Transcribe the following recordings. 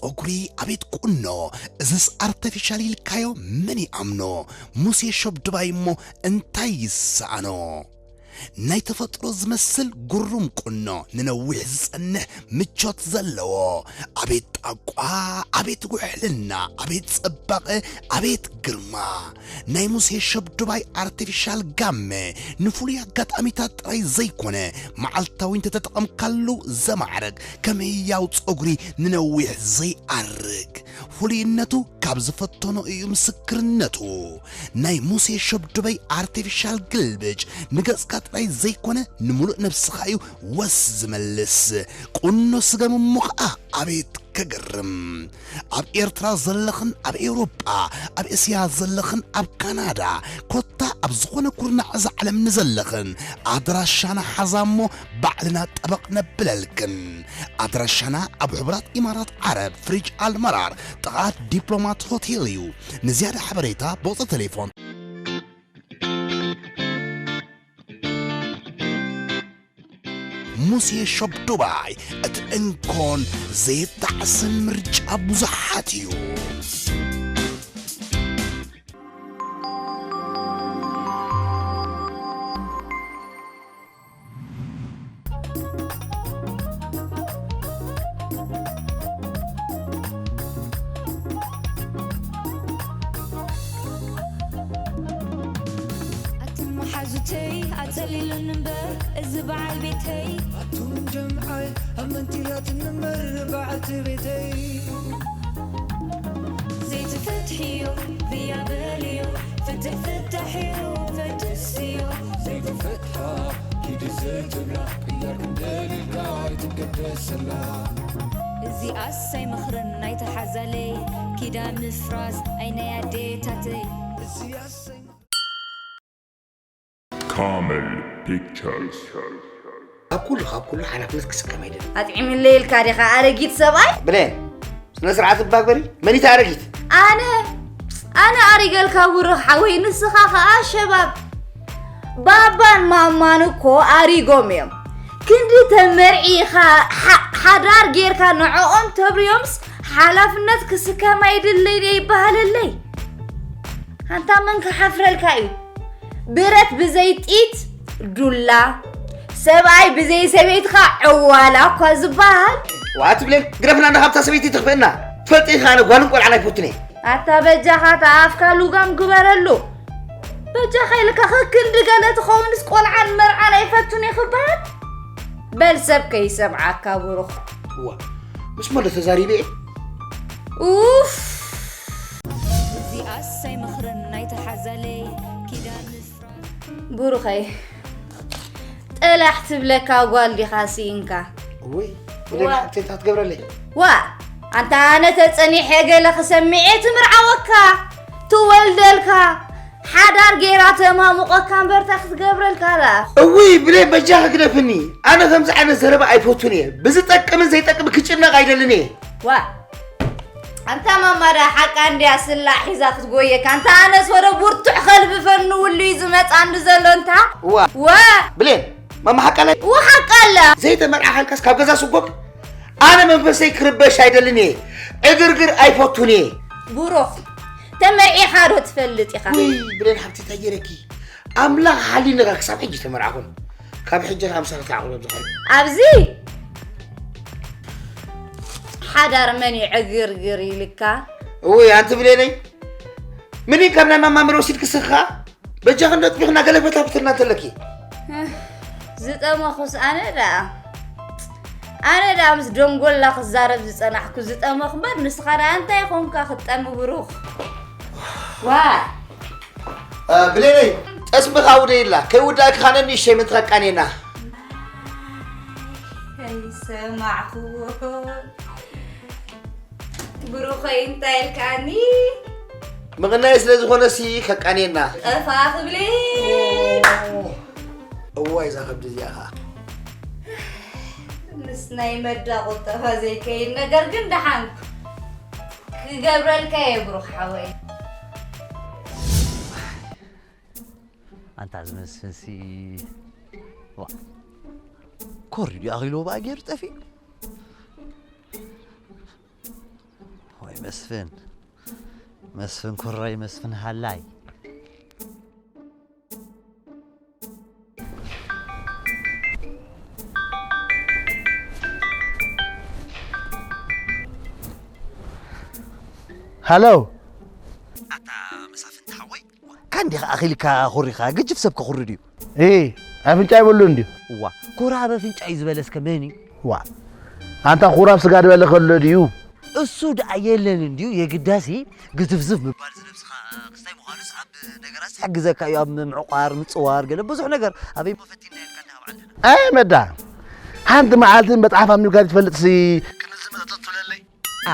ጸጉሪ ኣቤት ቁኖ፣ እዝስ ኣርተፊሻል ኢልካዮ መን ይኣምኖ? ሙሴ ሾብ ድባይ እሞ እንታይ ይሰኣኖ? ናይ ተፈጥሮ ዝመስል ግሩም ቁኖ፣ ንነዊሕ ዝጸንሕ ምቾት ዘለዎ። ኣቤት ጣቋ፣ ኣቤት ውሕልና፣ ኣቤት ጽባቐ፣ ኣቤት ግርማ። ናይ ሙሴ ሸብዱባይ ኣርቲፊሻል ጋመ ንፍሉይ ኣጋጣሚታት ጥራይ ዘይኮነ፣ መዓልታዊ እንተተጠቐምካሉ ዘማዕርግ፣ ከም ህያው ጸጉሪ ንነዊሕ ዘይኣርግ። ፍሉይነቱ ካብ ዝፈተኖ እዩ ምስክርነቱ። ናይ ሙሴ ሸብዱባይ ኣርቲፊሻል ግልብጭ ንገጽካ ጥራይ ዘይኮነ፣ ንምሉእ ነብስኻ እዩ ወስ ዝመልስ። ቁኖ ስገም እሞ ኸኣ ኣቤት ከገርም! ኣብ ኤርትራ ዘለኽን ኣብ ኤውሮጳ፣ ኣብ እስያ ዘለኽን ኣብ ካናዳ፣ ኮታ ኣብ ዝኾነ ኩርናዕ እዛ ዓለም ንዘለኽን፣ ኣድራሻና ሓዛ እሞ ባዕልና ጠበቕ ነብለልክን። ኣድራሻና ኣብ ሕቡራት ኢማራት ዓረብ፣ ፍሪጅ ኣልመራር፣ ጥቓ ዲፕሎማት ሆቴል እዩ። ንዝያዳ ሓበሬታ ብቑጽሪ ቴሌፎን። ሙሴ ሾፕ ዱባይ፣ እቲ እንኮን ዘይጣዕስን ምርጫ ብዙሓት እዩ። ኣትን መሓዙተይ ኣጸሊሉኒ እምበር፣ እዚ በዓል ቤተይ። ኣቱም ጀምዓይ ኣመንቲ ኣትን እምበር፣ በዓልቲ ቤተይ። ዘይትፈትሕዮ ብያ በልዮ፣ ፍትሕ ፍታሕዮ ፈትስዮ። ዘይትፈትሓ ኪዲ ዘይትብላ፣ ቅያር ክንደልልካ ኣይትገደሰላ። እዚኣስ ኣይመኽርን ናይታ ሓዛለይ፣ ኪዳን ምፍራስ ኣይ ናይ ኣዴታተይ። እዚኣስ ኣይመኽርን። ካመል ፒክቸርስ። ካብ ኩሉ፣ ካብ ኩሉ ሓላፍነት ክስከም ኣይደልን። ኣጥዒምለይ ኢልካ ዲኻ ኣረጊት ሰብኣይ? ብሌን፣ ስነ ስርዓት እባ ግበሪ። መኒታ ኣረጊት? ኣነ፣ ኣነ ኣሪገልካ ብሩኽ ሓወይ፣ ንስኻ ኸኣ ሸባብ። ባባን ማማን እኮ ኣሪጎም እዮም። ክንዲ ተመርዒኻ ሓ-፣ ሓዳር ጌርካ ንዕኦም ተብርዮምስ ሓላፍነት ክስከም ኣይድለይን እየ ይበሃለለይ። ኣንታ መን ክሓፍረልካ እዩ? ብረት ብዘይ ጢት ዱላ፣ ሰብኣይ ብዘይ ሰበይትኻ ዕዋላ እኳ ዝበሃል። ዋት ብሌን፣ ግደፍና እንዳ ካብታ ሰበይቲ ትኽፍእና። ትፈልጢ ኢኻ ኣነ ጓልን ቆልዓን ኣይፈቱን እየ። ኣታ በጃኻ እታ ኣፍካ ሉጋም ግበረሉ። በጃኻ ኢልካ ከክንዲ ገለ ትኸውንስ ቆልዓን መርዓን ኣይፈቱን እየ ክበሃል? በል ሰብ ከይሰምዓካ ብሩኽ። እዋ፣ ምስ መን ዶ ተዛሪበ እየ? ኡፍ! እዚኣስ ኣይመኽርን ናይታ ሓዛለይ ኪዳን ምፍራስ። ብሩኸይ፣ ጠላሕ ትብለካ ጓል ዲኻ ስኢንካ? እውይ፣ ዋ። ብሌን ሓብተይ እንታይ ትገብረለይ? ዋ፣ ኣንታ ኣነ ተጸኒሐ ገለ ክሰምዕ እየ ትምርዓወካ፣ ትወልደልካ፣ ሓዳር ጌራ ተማሙቐካ እምበር እንታይ ክትገብረልካ ደኣ? እውይ፣ ብሌን በጃኺ ግደፍኒ። ኣነ ከምዚ ዓይነት ዘረባ ኣይፈቱን እየ። ብዝጠቅምን ዘይጠቅምን ክጭነቕ ኣይደልን እየ። ዋ፣ ኣንታ ማማ ደኣ ሓቃ እንድያ ስላ ሒዛ ክትጎየካ። ኣንታ ኣነስ ወደ ቡርቱዕ ከልቢ ፈኑ ውሉ እዩ ዝመጻኒ ዘሎ እንታ። ዋ። ዋ። ብሌን፣ ማማ ሓቃ ናይ ዋ፣ ሓቃ ኣላ። ዘይተመርዓኻልካስ ካብ ገዛ ስጎግ? ኣነ መንፈሰይ ክርበሽ ኣይደልን እየ። ዕግርግር ኣይፈቱን እየ። ብሩኽ፣ ተመርዒኻ ዶ ትፈልጥ ኢኻ? ውይ፣ ብሌን ሓብቲ እንታይ ገይረኪ? ኣምላኽ ሓሊንኻ ክሳብ ሕጂ ተመርዓኹን። ካብ ሕጂ ከኣ ምሳኺ ክዓቕሎም ዝኽእል። ኣብዚ ሓዳር መን እዩ ዕግርግር ኢልካ? እውይ፣ ኣንቲ ብሌነይ፣ ምን ካብ ናይ ማማ ምረ ወሲድኪ ስኻ? በጃኺ እንዶ ኣጥቢኽና ገለ ፈታፍትልና እንተለኪ። እህ፣ ዝጠመኹስ ኣነ ደኣ። ኣነ ደኣ ምስ ደንጎላ ክዛረብ ዝጸናሕኩ ዝጠመኹ እምበር ንስኻ ደኣ እንታይ ኾንካ ክትጠሚ ብሩኽ? ዋ! እ፣ ብሌነይ፣ ጠስምኻ ውደይላ። ከይውዳእኪ ኻነ ንእሽተይ ምንቲ ከቃንየና። ከይሰማዕኩዎ። ብሩኸይ እንታይ ኢልካኒ? ምቕናይ ስለ ዝኾነ ሲ ከቃንየና። ጠፋ ክብሊ። እዋይ፣ እዛ ከብዲ እዚኣ ኸኣ። ምስ ናይ መዳ ቁጠባ ዘይከይድ ነገር ግን ደሓንኩ። ክገብረልካ እየ ብሩኽ ሓወይ። ኣንታ ዝመስል ሲ፣ ዋ። ኮሪዱ ኣኺልዎ በኣ ገይሩ ጠፊኡ። መስፍን፣ መስፍን ኩረይ፣ መስፍን ሃላይ። ሃሎ። ኣታ መሳፍንቲ ሓወይ፣ ካንዲ ኣኺልካ ኩሪኻ፣ ግጅፍ ሰብ ከኹሪ ድዩ? እ፣ ኣፍንጫ ይብሉ እንድዩ። እዋ፣ ኩራብ ኣፍንጫ እዩ ዝበለስከ መን እዩ? ዋ፣ ኣንታ ኩራብ ስጋ ድበለ ከሎ ድዩ? እሱ ደኣ የለን እንድዩ፣ የግዳሲ ግዝፍዝፍ ምባል ዝነብስኻ ክስታይ ምዃኑስ ኣብ ነገራት ዝሕግዘካ እዩ፣ ኣብ ምዕቋር፣ ምጽዋር፣ ገለ ብዙሕ ነገር። ኣበይ እሞ ፈቲና ኢልካ እንዳ ካብ ዓድና። ኣይ መዳ፣ ሓንቲ መዓልቲ መጽሓፍ ኣንቢብካ ትፈልጥሲ ክንዚ መጠጥ ትብለለይ?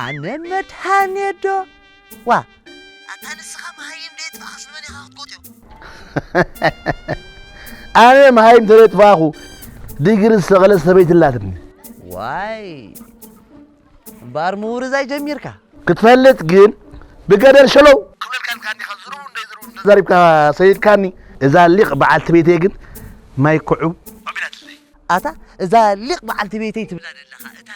ኣነ መድሃኔ ዶ? ዋ፣ ኣታ ንስኻ መሃይም ዶ የጥፋእኻስ ንመን ኢኻ ክትጎጥዮ? ኣነ መሃይም ተዘይጥፋእኹ ዲግሪ ዝሰቐለ ሰበይቲ ኣላትኒ። ዋይ፣ እምበኣር ምውርዛይ ጀሚርካ። ክትፈልጥ ግን ብገደል ሸለው ክብለልካ ኢልካ እንዲኻ ዝሩቡ እንደይ ዝሩቡ እንደ ዘሪብካ ሰይድካኒ። እዛ ሊቕ በዓልቲ ቤተይ ግን ማይ ክዑ ኣቢላትለይ። ኣታ እዛ ሊቕ በዓልቲ ቤተይ ትብላ ዘለኻ እታ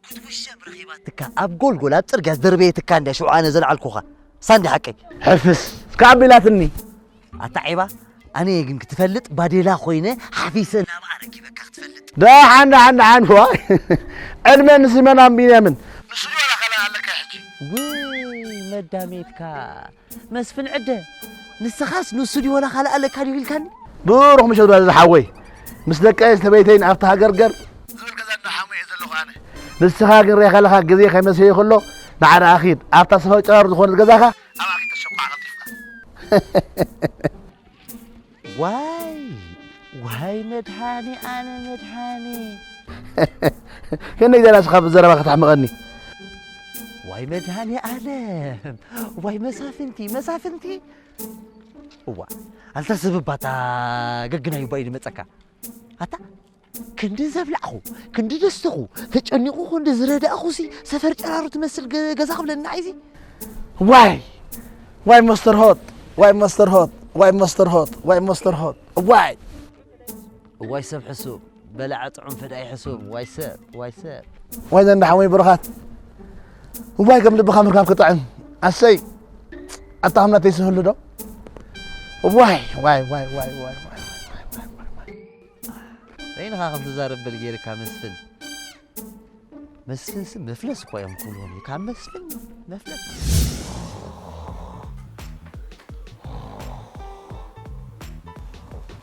ክትውሸም ረኺባትካ ኣብ ጎልጎል ኣብ ጽርግያ ዝደርበየትካ እንድያ ሽዑ ኣነ ዘልዓልኩኻ። ሳንዲ ሓቀይ። ሕፍስ እስካ ኣቢላትኒ። ኣታ ዒባ፣ ኣነ ግን ክትፈልጥ ባዴላ ኮይነ ሓፊሰ ናብኣ ረኪበካ ክትፈልጥ። ደሓን፣ ደሓን፣ ደሓን፣ ዋይ። ዕድመ ንሲመናን ቢንያምን። ንሱ ድዩ ዋላ ካልእ ኣለካ ሕጂ? ውይ፣ መዳሜትካ መስፍን ዕደ። ንስኻስ ንሱ ድዩ ዋላ ካልእ ኣለካ ድዩ ኢልካኒ? ብሩኽ ምሸት ብራዘር ሓወይ። ምስ ደቀይ ሰበይተይን ኣብቲ ሃገር ገር ዝብል ገዛ እንዳሓሙ እየ ዘለኹ ኣነ። ንስኻ ግን ሬኻ ለኻ ግዜ ከይመሰየ ከሎ ንዓዳ ኣኺድ። ኣብታ ሰፈር ጨራር ዝኾነት ገዛኻ ኣብኣ ኺድ ተሸኳዕ ቀልጢፍካ። ዋይ፣ ዋይ መድሃኔ ኣነ መድሃኔ። ከነይ ደላስኻ ብዘረባ ከተሕምቐኒ። ዋይ መድሃኔ ኣለም፣ ዋይ መሳፍንቲ፣ መሳፍንቲ። እዋ፣ ኣንታ ሰብ እባ ኣታ ገግናዩ ባይ ድመጸካ። ኣታ ክንዲ ዘብላዕኹ፣ ክንዲ ደስተኹ፣ ተጨኒቑ ክንዲ ዝረዳእኹሲ ሰፈር ጨራሩ ትመስል ገ-፣ ገዛ ክብለና እዩ እዚ። ዋይ፣ ዋይ መስተር ሆት፣ ዋይ መስተር ሆት፣ ዋይ መስተር ሆት፣ ዋይ መስተር ሆት፣ ዋይ። እዋይ ሰብ ሕሱም፣ በላዐ ጥዑም ፈዳኢ ሕሱም፣ ዋይ ሰብ፣ ዋይ ሰብ። ዋይ ዘንዳ ሓወይ ብሩኻት። እዋይ ከም ልብኻ ምርካብ ክጥዕም። ኣሰይ። ኣታ ከም ናተይ ስህሉ ዶ? ዋይ፣ ዋይ፣ ዋይ። በይንኻ ከም ትዛረብ በል ጌርካ መስፍን። መስፍን ስም መፍለስ እኮ እዮም ክብልዎም እዩ። ካብ መስፍን መፍለስ።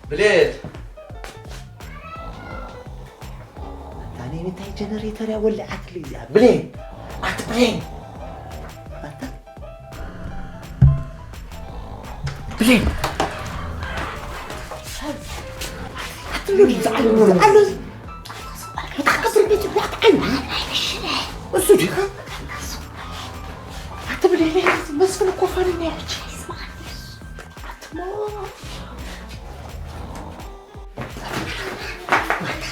ብሌን። ኣታ ነይ እንታይ ጀነሬተር እያ ወሊዓትለይ እዚኣ? ብሌን። ኣቲ ብሌን። ኣታ ብሌን። ኣቲ ሎዲ ዝዓለሉ ኣሎ። እሱ ዲኻ? ኣቲ ብሌን፣ መስፍን እኮ ፋንኛ እያ ሕጂ። ኣቲ ሞ-፣ እንታይ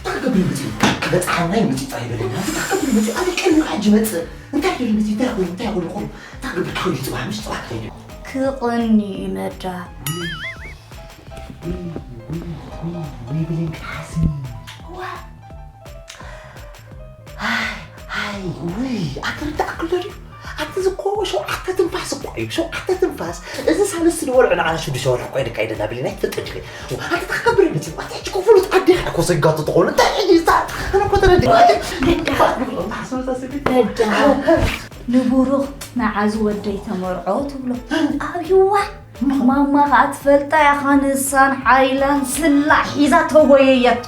ክገብር እዩ መፂኡ? ክበፅሓና እዩ መፂኡ ጥራይ በለኒ። እንታይ ክገብር እዩ መፂኡ? ኣነ ቀኒኡ ሕጂ መፅእ። እንታይ ክገብር መፂኡ? እንታይ ኮይኑ? እንታይ ኮይኑ? እንታይ ክገብር ክኸውን እዩ? ፅባሕ ምሽ ፅባሕ ክኸይድ እዩ። ክቕኒ እዩ መዳ። ወይ ብሌን ክትሓስኒ። ዋ። ኣይ፣ ኣይ፣ ውይ፣ ኣትርዳእ ክሎ ድዩ? ኣቲ እዚ እኮ ሸውዓተ ትንፋስ እኮ እዩ፣ ሸውዓተ ትንፋስ። እዚ ሳልስቲ ንወልዑ ንዓና ሽዱሽተ ወርሒ እኮ እዩ ደቃ ይደና ብሌን ኣይትፈልጥን ዲኺ? ኣቲ ተኸብር መፂ፣ ኣቲ ሕጂ እኮ ፍሉጥ ኣዴኻ እኮ ሰጋቱ ትኾኑ። እንታይ ሕጂ እዛ? ኣነ እኮ ተረዲእ። ንቡሩኽ መዓዝ ወደይ ተመርዖ ትብሎ። ኣብይዋ። ማማ ኸዓ ትፈልጣ ኢኻ፣ ንሳን ሓይላን ስላ ሒዛ ተጎየየቶ።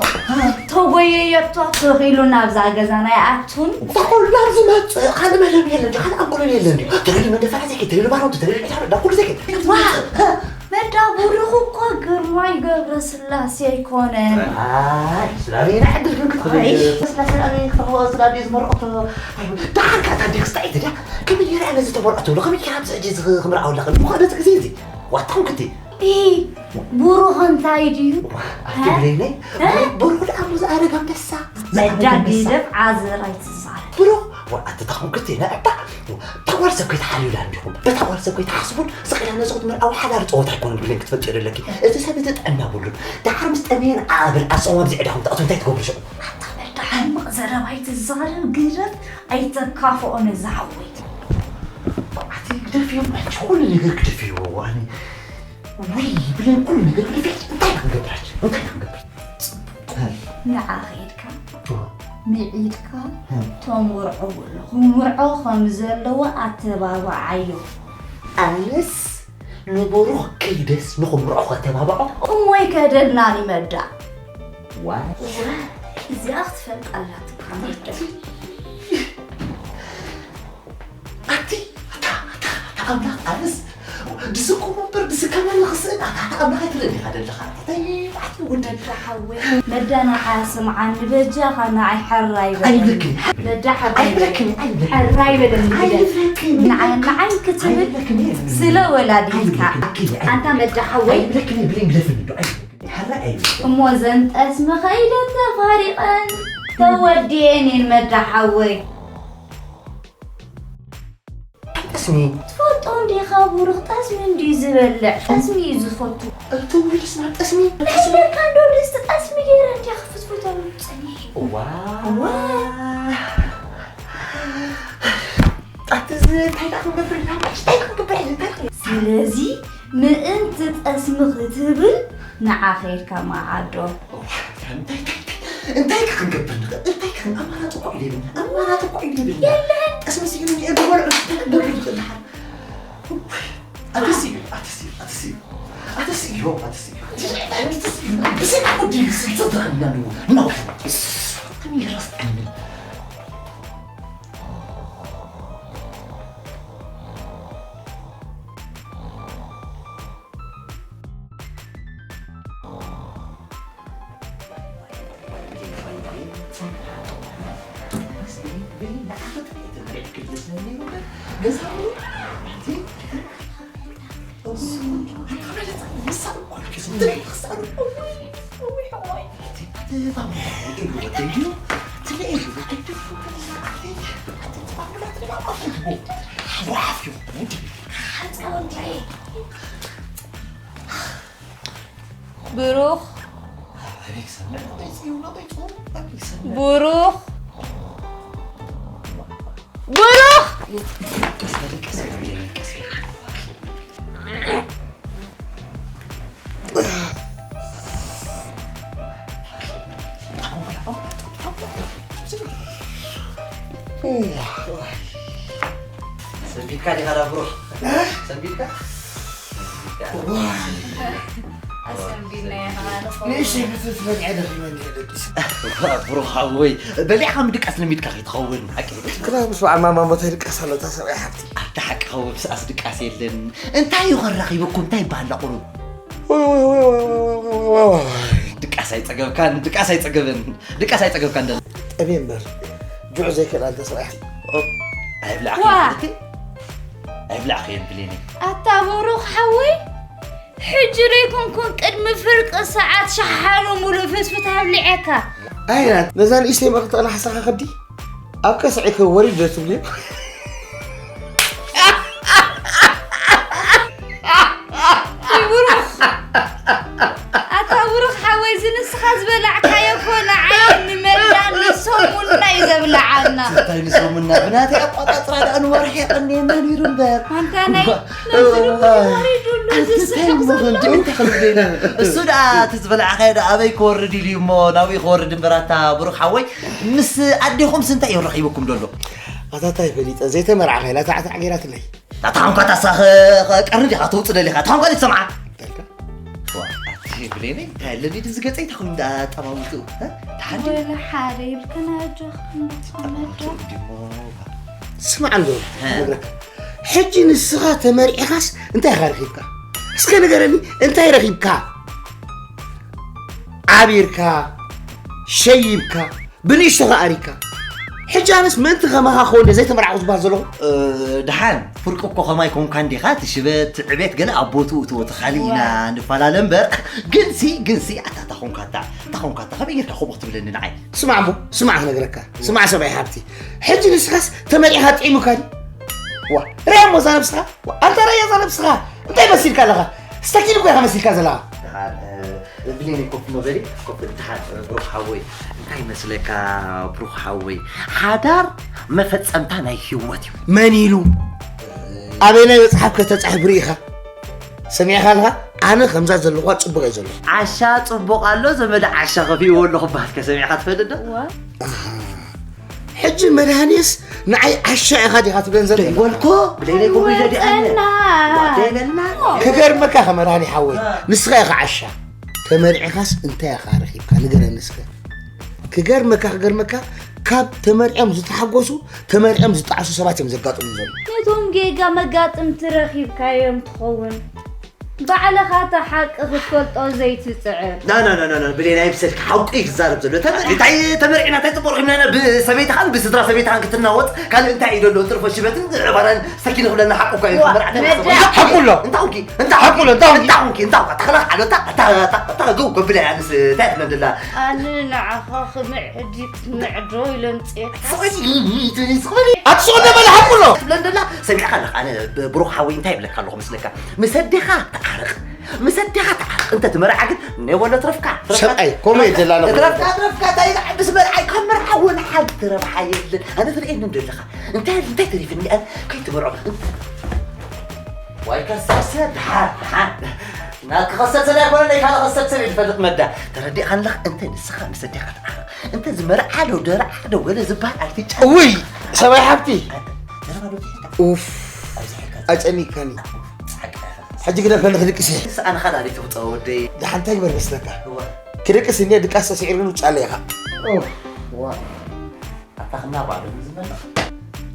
ተጎየየቶ፣ ተኺሉ ናብዛ ገዛ ናይ ኣቱን። እዛ ኩላ ዝመጽእ ካልእ መደብ የለን፣ ካልእ ኣንኮሎን የለን ድዩ? ተደልዩ መንደፈራ ዘይከ፣ ተደልዩ ባሮቱ፣ ተደልዩ ዒታሮ፣ ዳ ኩሉ ዘይከ። ዋ! መዳ ቡሩኽ እኮ ግርማይ ገብረስላሴ ኣይኮነን። ኣይ፣ ስላሴ ንዓዲ ግን ክትኸይድ። ኣይ። ስላሴ ኣበይ ክትረኽቦ፣ ስላሴ ዝመርዖቶ። ደሓር ከኣ ታዲያ ክስታይ ትዳ? ከመይ ጌረ ኣነ ዝተመርዖ ትብሎ? ከመይ ጌረ ኣብዚ ሕጂ እዚ ክምርዓወላ ክእል? ምዃኑ እቲ ግዜ እዚ። ዋታ ኩንክቲ። ኢ፣ ብሩኽ እንታይ ድዩ? ኣቲ እ? ብሌነይ፣ እ? ብሩኽ ደኣ ሙዝ ኣረግ ኣንበሳ። መዳ ግደፍ ዓዘር ኣይትዛረብ። ብሩኽ፣ ዋ፣ ኣቲ ታኹንክቲ፣ ናይ ኣባ፣ ታጓል ሰብ ከይትሓልዩላ እንዲኹም። በታጓል ሰብ ከይትሓስቡን፣ ስቕ ኢላ ነዚ ክትምርዓዊ ሓዳር ጸወታ ኣይኮነን ብሌን ክትፈልጥዮ ደለኪ። እዚ ሰብ እዚ ጥዕና ብሉን። ደሓር ምስ ጠመየን ኣብል ኣጸዋም ዝዕዳኹም ትኣትዉ እንታይ ትገብሩ ሽዑ? ኣታ መዳ ሕምቕ ዘረባይ ትዛረብ ግረፍ ኣይተካፍኦ ነዛ ሓወይ። ኣቲ ግደፍዮ፣ ኣቲ ኩሉ ነገር ግደፍዮ። ኣነ ውይ ብለን ኩሉ ነገር ግደፍዮ። እንታይ ኢና ክንገብራች? እንታይ ኢና ክንገብር? ንዓ ኸይድካ እ። ምዒድካ እ። ተምርዖ ኣሎ። ክምርዖ ከም ዘለዎ ኣተባብዓዮ። ኣነስ ንብሩኽ ከይደስ ንኽምርዖ ከተባብዖ? እሞ ኣይከደልናን ይመዳ። ዋይ። እዚኣ ክትፈልጣ ኣላትካ መዳ። ኣቲ ኣታ ኣታ ኣታ ኣምላኽ ኣነስ ድስኩም እምበር ድስከመኒ ክስእን ኣታ ኣታ ኣምላኽ ኣይትረኒ ኢኻ ደለኻ ኣታ እንታይ ኣቲ ወዲ መዳ ሓወይ መዳ ንዓ ስምዓኒ በጃኻ ንዓይ ሕራይ በለኒ። ኣይብለክን። መዳ ሕራይ ኣይብለክን፣ በለኒ። ኣይብለክን። ሕራይ በለኒ። ኣይብለክን። ንዓ ንዓይ ክትብል ኣይብለክን። ስለ ወላዲትካ። ኣይብለክን። ኣንታ መዳ ሓወይ ኣይብለክን፣ ብለይ ግደፍኒ ዶ፣ ኣይብለክን። ሕራይ ኣይብለክን። እሞ ዘን ጠስሚ ኸይደን ተፋሪቐን ተወዲኤን እየን መዳ ሓወይ። ጠስሚ። ትፈልጦ እንዲኻ ብሩኽ ጠስሚ እንድዩ ዝበልዕ፣ ጠስሚ እዩ ዝፈቱ። እቱ ውልድስ ናብ ጠስሚ። ናይ በርካ እንዶ ድስቲ ጠስሚ ገይረ እንዲያ ክፍትፍተሉ ጸኒሐ። ዋ። ዋ። ኣቲ እዚ እንታይ ደኣ ክንገብር ኢና? እንታይ ክንገብር ኢና? እንታይ ክን- ስለዚ ምእንቲ ጠስሚ ክትብል ንዓ ኸይድካ መዓዶ። እንታይ፣ እንታይ፣ እንታይ ከ ክንገብር ንኽእል? እንታይ ከ ኣማራጺ እኮ የብልና። ኣማራጺ እኮ የብልና። የለን። ጠስሚ ስኢኑ እየ ዝበልዑ። እንታይ ክንገብር ንኽእል? ኣተሲ፣ ኣተሲ፣ ኣተሲ። ኣተሲ፣ ዮ፣ ኣተሲ። ኣተሲ፣ ኣተሲ። ብስልኪ ወዲ፣ ብስልኪ ተዘረግና ኣለዎ። ናው። ከመይ ይረስዓኒ? ብሩኽ። ብሩኽ። ብሩኽ። ሰንቢድካ ዲኻ ዳ ብሩኽ? እ? ሰንቢድካ? ሰንቢድካ። ዋይ። ኣሰንቢድናዮ ንዓና ንኸው። ንእሽተይ ክትብል ትበልዐ ደኺመኒ እየ ደቂሰ። ዋ፣ ብሩኽ ሓወይ፣ በሊዕካ ምድቃስ ለሚድካ ከይትኸውን፣ ሓቂ። ክላ ምስ በዓል ማማ ሞተ ይድቀስ ኣሎ፣ እታ ሰብኣይ ሓብቲ። ኣታ ሓቂ ኸው፣ ምስኣስ ድቃስ የለን። እንታይ እዩ ከራኺበኩም? እንታይ ይበሃል ቁሩብ? ድቃስ ኣይጸገብካን፣ ድቃስ ኣይጸገብን፣ ድቃስ ኣይጸገብካን ደለ። ጠብየ እምበር፣ ጅዑ ዘይክእል ኣንተ ሰብኣይ። ኦ፣ ኣይብላዕክን ዋ! እየ፣ ኣይብላዕክን ብሌነይ። ኣታ ብሩኽ ሓወይ፣ ሕጂ ዶ ኣይኮንኩን ቅድሚ ፍርቂ ሰዓት ሸሓኑ ሙሉእ ፍትፍት ኣብሊዐካ? ኣይናት፣ ነዛ ንእሽተይ መኽተላ ሓሳኻ ከዲ ኣብ ከስዐ ከ ወሪድ ዶ ትብልዮ? ብሩኽ፣ ኣታ ብሩኽ ሓወይ፣ እዚ ንስኻ ዝበላዕካዮ እኮ ንዓይ ንመላእ ንሰሙንና እዩ ዘብልዓና። እንታይ ንሰሙንና? ብናተይ ኣቋጻጽራ ደኣ ንወርሒ የቐንየና ነይሩ እምበር። ኣንታ ናይ እዋ። ነዚ ርጉም ወሪዱሉ እዚ እንታይ ስሕቕ ዘሎ። ምኾን? እንታይ ክብል ደይና? እሱ ደኣ እቲ ዝበላዕካዮ ደኣ ኣበይ ክወርድ ኢሉ እዩ እሞ ናብኡ ክወርድ እምበር ኣታ ብሩኽ ሓወይ። ምስ ኣዴኹምስ እንታይ እዩ ረኺቡኩም ዘሎ? ኣታ እንታይ ፈሊጠ? ዘይተመርዓኻ ኢላ ታዕታዕ ገይራትለይ። ኣታ ኾንካ ታሳ ኸ-፣ ኸ-፣ ቀርኒ ዲኻ ተውጽእ ደሊኻ? ኣታ ኾንካ ዘይትሰምዓ? እንታይ ኢልካ? ዋ፣ ኣቲ ብሌነይ፣ እንታይ ኣለኒ ድዚ ገጸይ ተኹም እንዳ ጠማሙቱ፣ እ? ተሓንዲ? ወላ ሓደ ይብልከና ኣጆኻ፣ እንዳተቐመጥካ። ኣጆኻ፣ ዲሞ። ስማዕ እንዶ፣ ሀ። ነግረካ። ሕጂ ንስኻ ተመሪዕኻስ እንታይ ኢኻ ረኺብካ? እስከ ንገረኒ፣ እንታይ ረኺብካ? ዓቢርካ፣ ሸይብካ፣ ብንእሽቶ ከኣ ኣሪግካ። ሕጂ ኣነስ ምእንቲ ከማኻ ክኾን ድየ ዘይተመርዓኹ ዝበሃል ዘለኹ? እ፣ ደሓን፣ ፍርቂ እኮ ከማይ ኮንካ እንዲኻ፣ እቲ ሽበት፣ እቲ ዕቤት ገለ ኣብ ቦትኡ እትዎ፣ እቲ ካልእ ኢና ዋ። ንፈላለ እምበር፣ ግንሲ፣ ግንሲ፣ ኣታ፣ ኣታ ኾንካ፣ ኣታ፣ ኣታ ኾንካ፣ ኣታ፣ ከመይ ጌርካ ከምኡ ክትብለኒ ንዓይ? ስማዕ እሞ፣ ስማዕ ክነግረካ። ስማዕ ሰብኣይ ሃብቲ። ሕጂ ንስኻስ ተመሪዕኻ ጥዒሙካ ድዩ? ዋ፣ ርኣ እሞ እዛ ነብስኻ። ዋ፣ ኣንታ ርኣያ እዛ ነብስኻ። እንታይ መሲልካ ኣለኻ? ስተኪል እኮ ኢኻ መሲልካ ዘለኻ። ብሌኒ ኮፍ መበሊ ኮፍ እንተሓር ብሩኽ ሓወይ እንታይ ይመስለካ? ብሩኽ ሓወይ ሓዳር መፈጸምታ ናይ ህይወት እዩ። መን ኢሉ? ኣበይ ናይ መጽሓፍ ከተጻሕፍ ርኢኻ? ሰሚዕኻ ኣለኻ? ኣነ ከምዛ ዘለኹዋ ጽቡቕ እየ ዘለኹ። ዓሻ ጽቡቕ ኣሎ፣ ዘመድ ዓሻ ከፊእዎ ኣሎ ክበሃል ከሰሚዕካ ትፈልጥ ዶ? ሕጂ መድሃኒስ ንዓይ ዓሻ ኢኻ ዲኻ ትብለን ዘለኻ? ደይበልኮ፣ ብለይለይ ኮ ኢለ ዲኣነ። ደይበልና። ደይበልና። ክገርመካ ከ መድሃኒ ሓወይ፣ ንስኻ ኢኻ ዓሻ። ተመርዒኻስ እንታይ ኢኻ ረኺብካ? ንገረኒ እስከ። ክገርመካ፣ ክገርመካ፣ ካብ ተመርዕዮም ዝተሓጎሱ፣ ተመርዕዮም ዝጠዓሱ ሰባት እዮም ዘጋጥሙ ዘለዉ። ነቶም ጌጋ መጋጥምቲ ረኺብካዮም ትኸውን። ባዕልኻ እታ ሓቂ ክትፈልጦ ዘይትጽዕር። ና፣ ና፣ ና፣ ና፣ ና፣ ብሌን ኣይምሰልካ፣ ሓቁ እዩ ክዛረብ ዘሎ። ተመ-፣ እንታይ ተመርዒና፣ እንታይ ጽቡቕ ርኺብና ኢና? ብሰበይትኻን ብስድራ ሰበይትኻን ክትናወጽ፣ ካልእ እንታይ እዩ ዘሎ? እንትርፎ ሽበትን ዕባራን ሰኪነ ክብለና ሓቁ እኮ እዩ። ዋ፣ ክመርዓተን መዳ-፣ ሓቁ ኣሎ። እንታይ ኾንኪ? እንታይ ሓቁ ኣሎ፣ እንታይ ኾንኪ? እንታይ ኾንኪ? እንታይ ኾንኪ? ኣታኸላ ዓሎታ፣ ኣታ-፣ ኣታ-፣ ኣታ-፣ ገው ከብላ እያ፣ ኣነስ እንታይ ትብለን ደላ? ኣነ ንዓኻ ክምዕድ ክትምዕዶ ኢለ ምጽኤካ። ስቕ በሊ፣ ስቕ በሊ። ኣትስቕ እንደ በለ ሓቁ ኣሎ። ትብለን ደላ፣ ሰሚዕካ ኣለኻ። ኣነ ብ-፣ ብሩኽ ሓወይ እንታይ ይብለካ ኣለኹ መስለካ? ምስ ኣዴኻ ተዓረቕ። ምስ ኣዴኻ ተዓረቕ። እንተ ትመርዓ ግን፣ እኔ ወሎ ትረፍካ፣ ትረፍካ፣ ሰብኣይ፣ ከምኡ እየ ትረፍካ፣ ዘላ ነበር። ትረፍካ፣ ትረፍካ፣ እንታይ ይልዓል ምስ መርዓ፣ ካብ መርዓ ወላ ሓንቲ ረብሓ የለን። ኣነ ትርእየኒ እንዶ ኣለኻ። እንታይ፣ እንታይ ተሪፍኒ? ኣነ ከይትመርዖ። ዋይ ከሰሰ፣ ደሓን፣ ደሓን። ናትካ ከሰሰ ኣይኮነን፣ ናይ ካልእ ከሰሰ እየ ዝፈልጥ መዳ። ተረዲእካ ኣለኻ? እንተ ንስኻ ምስ ኣዴኻ ተዓረቕ። እንተ ዝመርዓ ዶ፣ ደርዓ ዶ፣ ገለ ዝበሃል ኣይትጫ-፣ ውይ፣ ሰብኣይ ሓብቲ። ዘረባ ዶ ትሕታ? ኡፍ። ኣብዚ ሕልካ ኣጨኒካኒ። ጸሓቅ ኢኻ። ሕጂ ግደፈኒ ክድቅስ እየ። ንስኻ ንኻዳ ዶ ትውጸ ወደይ? ደሓን እንታይ ግበር መስለካ? እዋ። ክድቅስ እንደ ድቃስ ተስዒርኒ ውጫለ ኢኻ። ኡፍ፣ ዋ። ኣታ ክና ባዶ ዝመጣ።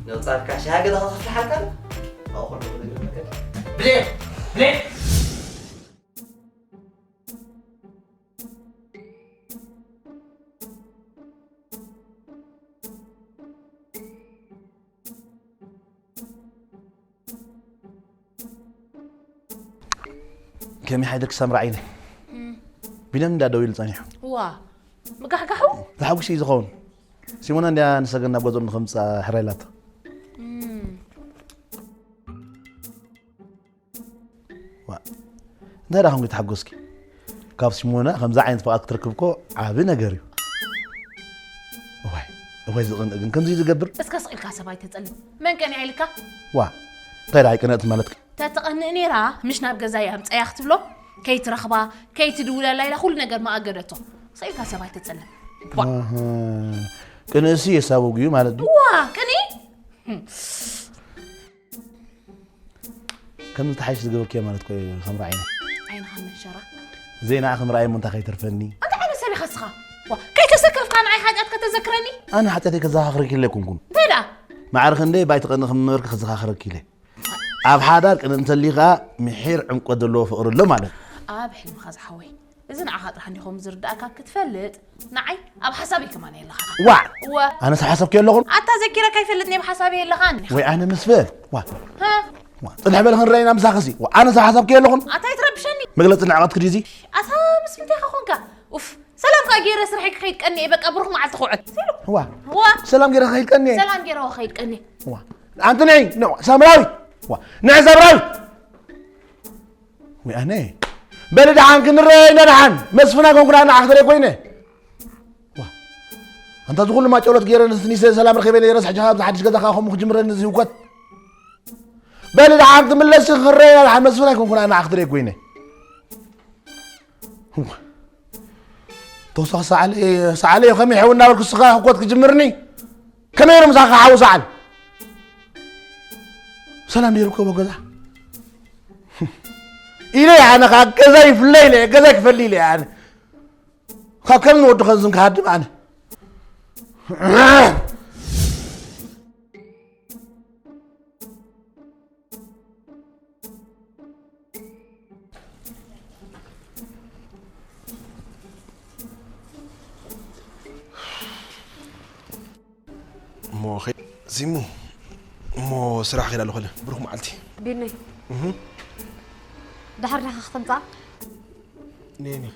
ነውጻልካ ሻሃ ገለ ከኽፍልሓልካ ዶ? ኣብኡ ከሎ ነገር ነገር። ብሌን! ብሌን! ከመይ ሓይለክ ሳምራ ዓይነይ? እም። ቢለም እንዳ ደው ኢሉ ጸኒሑ። ዋ፣ ምጋሕጋሑ? ተሓጒሱ እዩ ዝኸውን። ሲሞና እንድያ ንሰገን ናብ ገዝኦም ንኸምጽኣ ሕራይ ኢላቶ። እም። ዋ፣ እንታይ ደኣ ኾንኪ ተሓጎስኪ? ካብ ሲሞና ከምዚ ዓይነት ፍቓድ ክትረክብ እኮ ዓቢ ነገር እዩ። እዋይ፣ እዋይ ዝቕንእ ግን ከምዚ እዩ ዝገብር? እስከ ስቕ ኢልካ ሰብ ኣይተጸልም። መን ቀኒዐ ኢልካ? ዋ፣ እንታይ ደኣ ኣይቀንአትን ማለትኪ? ተትቐንእ ነይራ፣ ምሽ ናብ ገዛይ ኣምጸያ ክትብሎ፣ ከይትረኽባ፣ ከይትድውለላ ኢላ ኩሉ ነገር መኣገደቶ። ስቕ ኢልካ ሰብ ኣይተጸልም። ዋ። ኣሃ፣ ቅንእሲ የሳውግ እዩ ማለት ድዩ? ዋ፣ ቅንኢ? ከምዚ ተሓይሽ ዝገበርክዮ ማለት እኮ እዩ፣ ሳምራ ዓይነ። ዓይንኻ መንሸራ። ዘይንዓ ከም ርኣይ እሞ እንታይ ከይተርፈኒ? እንታይ ዓይነት ሰብ ኢኻ እስኻ? ዋ፣ ከይተሰከፍካ ንዓይ ሓጢኣት ከተዘክረኒ? ኣነ ሓጢኣተይ ከዘኻኽረኪ ኢለ ኣይኮንኩን። እንታይ ደኣ? ማዕረ ክንደይ ባይትቐኒ ከም ነበርኪ ከዘኻኽረኪ ኢለ። ኣብ ሓዳር ቅንኢ እንተልዩ ከኣ ምሒር ዕምቆት ዘለዎ ፍቕሪ ኣሎ ማለት እዩ። ኣብ ሕልምኻ ዝሓወይ። እዚ ንዓኻ ጥራሕ እንዲኹም ዝርድኣካ ክትፈልጥ፣ ንዓይ ኣብ ሓሳበይ ከማን የለኻን። ዋዕ! እወ። ኣነ ሰብ ሓሳብኪ የለኹን? ኣታ ዘኪረካ ኣይፈልጥን እየ፣ ኣብ ሓሳበይ የለኻን። ወይ ኣነ ምስ በል? ዋ። ሃ? ዋ። ጽንሕ በል ክንረኣይና ምሳኽሲ። ዋ፣ ኣነ ሰብ ሓሳብኪ የለኹን? ኣታ ኣይትረብሸኒ። መግለጺ ንዕቐትኪ ድዩ እዚ? ኣታ ምስ ምንታይ ኢኻ ኾንካ? ኡፍ፣ ሰላም ከኣ ገይረ ስርሐይ ክኸይድ ቀኒ እየ፣ በቃ ብሩኽ መዓልቲ ክውዕል። ዋ። ዋ። ሰላም ገይረ ክኸይድ ቀኒ እየ? ሰላም ገይረ ክኸይድ ቀኒ እየ። ዋ። ኣንቲ ንዒ፣ ኖ፣ ሳምራዊት። ዋ። ንዒ ሳምራዊት። ወይ ኣነ። በሊ ደሓን ክንረኣይ ኢና ደሓን። መስፍን ኣይኮንኩን ኣነ ዓኽተለይ ኮይነ። ዋ። ኣንታ እዚ ኩሉ ማጨሎት ገይረ ንስኒሰ ሰላም ረኺበ ነይረስ ሕጂ ካብዚ ሓድሽ ገዛ ከኣ ከምኡ ክጅምረኒ እዚ ህውከት። በሊ ደሓን ክምለስ ክንረኣይ ኢና ደሓን። መስፍን ኣይኮንኩን ኣነ ዓኽተለይ ኮይነ። ዋ። ተወሳኺ ሰዓለ፣ ሰዓለ ከመይ ሕው እናበልኩ ንስኻ ህውከት ክጅምርኒ? ከመይ ኢሉ ምሳኻ ሓው ሰዓል? ሰላም ነይሩ እኮ ኣብ ገዛ። ኢለ ኣነ ካብ ገዛ ይፍለ ኢለ፣ ገዛ ክፈሊ ኢለ ኣነ። ካብ ከም ንወዲ ከዝን ክሃድም ኣነ። እሞ ኸይ-፣ ሲሙ፣ እሞ ስራሕ ኸይድ ኣለኹ ኣለ። ብሩኽ መዓልቲ። ቢኒ። እህ። ደሓር ዲኻ ከተምጽኣ? ነይ፣ ነይ።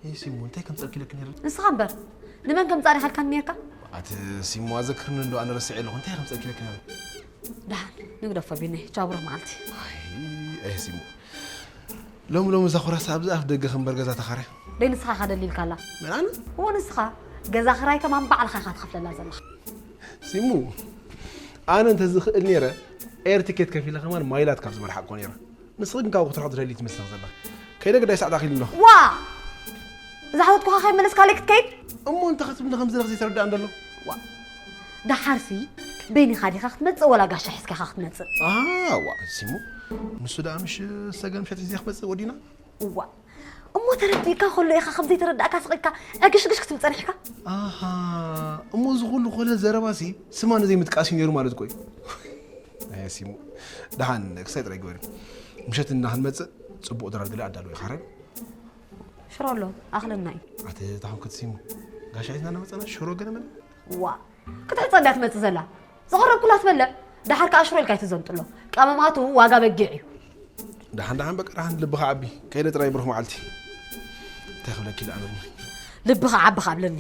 ይህ ሲሙ፣ እንታይ ከምጸእኪ ኢለኪ ነይረ? ንስኻ እምበር፣ ንመን ከምጽኣ ዲኻ ኢልካኒ ነይርካ? ኣቲ ሲሙ፣ ኣዘክርኒ እንዶ፣ ኣነ ረሲዐ ኣለኹ። እንታይ ከምጸእኪ ኢለኪ ነይረ? ደሓን ንግደፎ ቢነይ፣ ቻው፣ ብሩኽ መዓልቲ። ኣይ፣ ኣይ፣ ሲሙ። ሎም ሎም እዛ ኩራሳ ኣብዚ ኣፍ ደገ ክንበር ገዛ ተኻርያ። ደይ ንስኻ ኢኻ ደሊልካላ። መን ኣነ? እዎ ንስኻ። ገዛ ክራይ ከማን ባዕልኻ ኢኻ ትኸፍለላ ዘለኻ። ሲሙ፣ ኣነ እንተዝኽእል ነይረ ኤር ቲኬት ከፊለ ከማን ማይላት ካብ ዝመርሓቅኮ ነይረ። ንስኺ ግን ካብኡ ክትርሕቕ ትደሊ ትመስሊ ዘለኺ። ከይደ ግዳይ ሳዕት ኣኺሉ ኣሎ። ዋ! እዛ ሕተትኩኻ ከይመለስካለይ ክትከይድ? እሞ እንታይ ክትብልኒ ከም ዘለኺ ዘይተረድኣኒ ዘሎ። ዋ! ደሓርሲ በይንኻ ዲኻ ክትመጽእ ወላ ጋሻ ሒዝካ ኢኻ ክትመጽእ? ኣዋ፣ ሲሙ፣ ንሱ ደኣ ምሽ ሰገን ምሸት ሒዘ ክመጽእ ወዲና? እዋ! እሞ ተረዲእካ ከሎ ኢኻ ከም ዘይተረዳእካ ስቕ ኢልካ ዕግሽግሽ ክትብል ጸኒሕካ? ኣሃ፣ እሞ እዚ ኩሉ ኮለል ዘረባሲ ስማ ንዘይምጥቃስ እዩ ነይሩ ማለት እኮ እዩ። ኣየ ሲሙ፣ ደሓን ክሳይ ጥራይ ግበሪ። ምሸት እና ክንመጽእ ጽቡቕ ድራር ገለ ኣዳልዎ ኢኻ፣ ሓራይ? ሽሮ ኣሎ፣ ኣኽለና እዩ። ኣቲ ታኹም ክትሲሙ። ጋሻ ሒዝና እናመጸና ሽሮ ገለ መለ? ዋ፣ ክትሕጸ እንድያ ትመጽእ ዘላ። ዘቕረብኩላ ትበልዕ። ደሓር ከኣ ሽሮ ኢልካ ኣይትዘንጥሎ። ቀመማቱ ዋጋ በጊዕ እዩ። ደሓን፣ ደሓን፣ በቃ፣ ደሓን፣ ልብኻ ዓቢ። ከይደ ጥራይ ብሩኽ መዓልቲ። እንታይ ክብለኪ ደኣ፣ ኣነ? ልብኻ ዓቢ ኻብለኒ።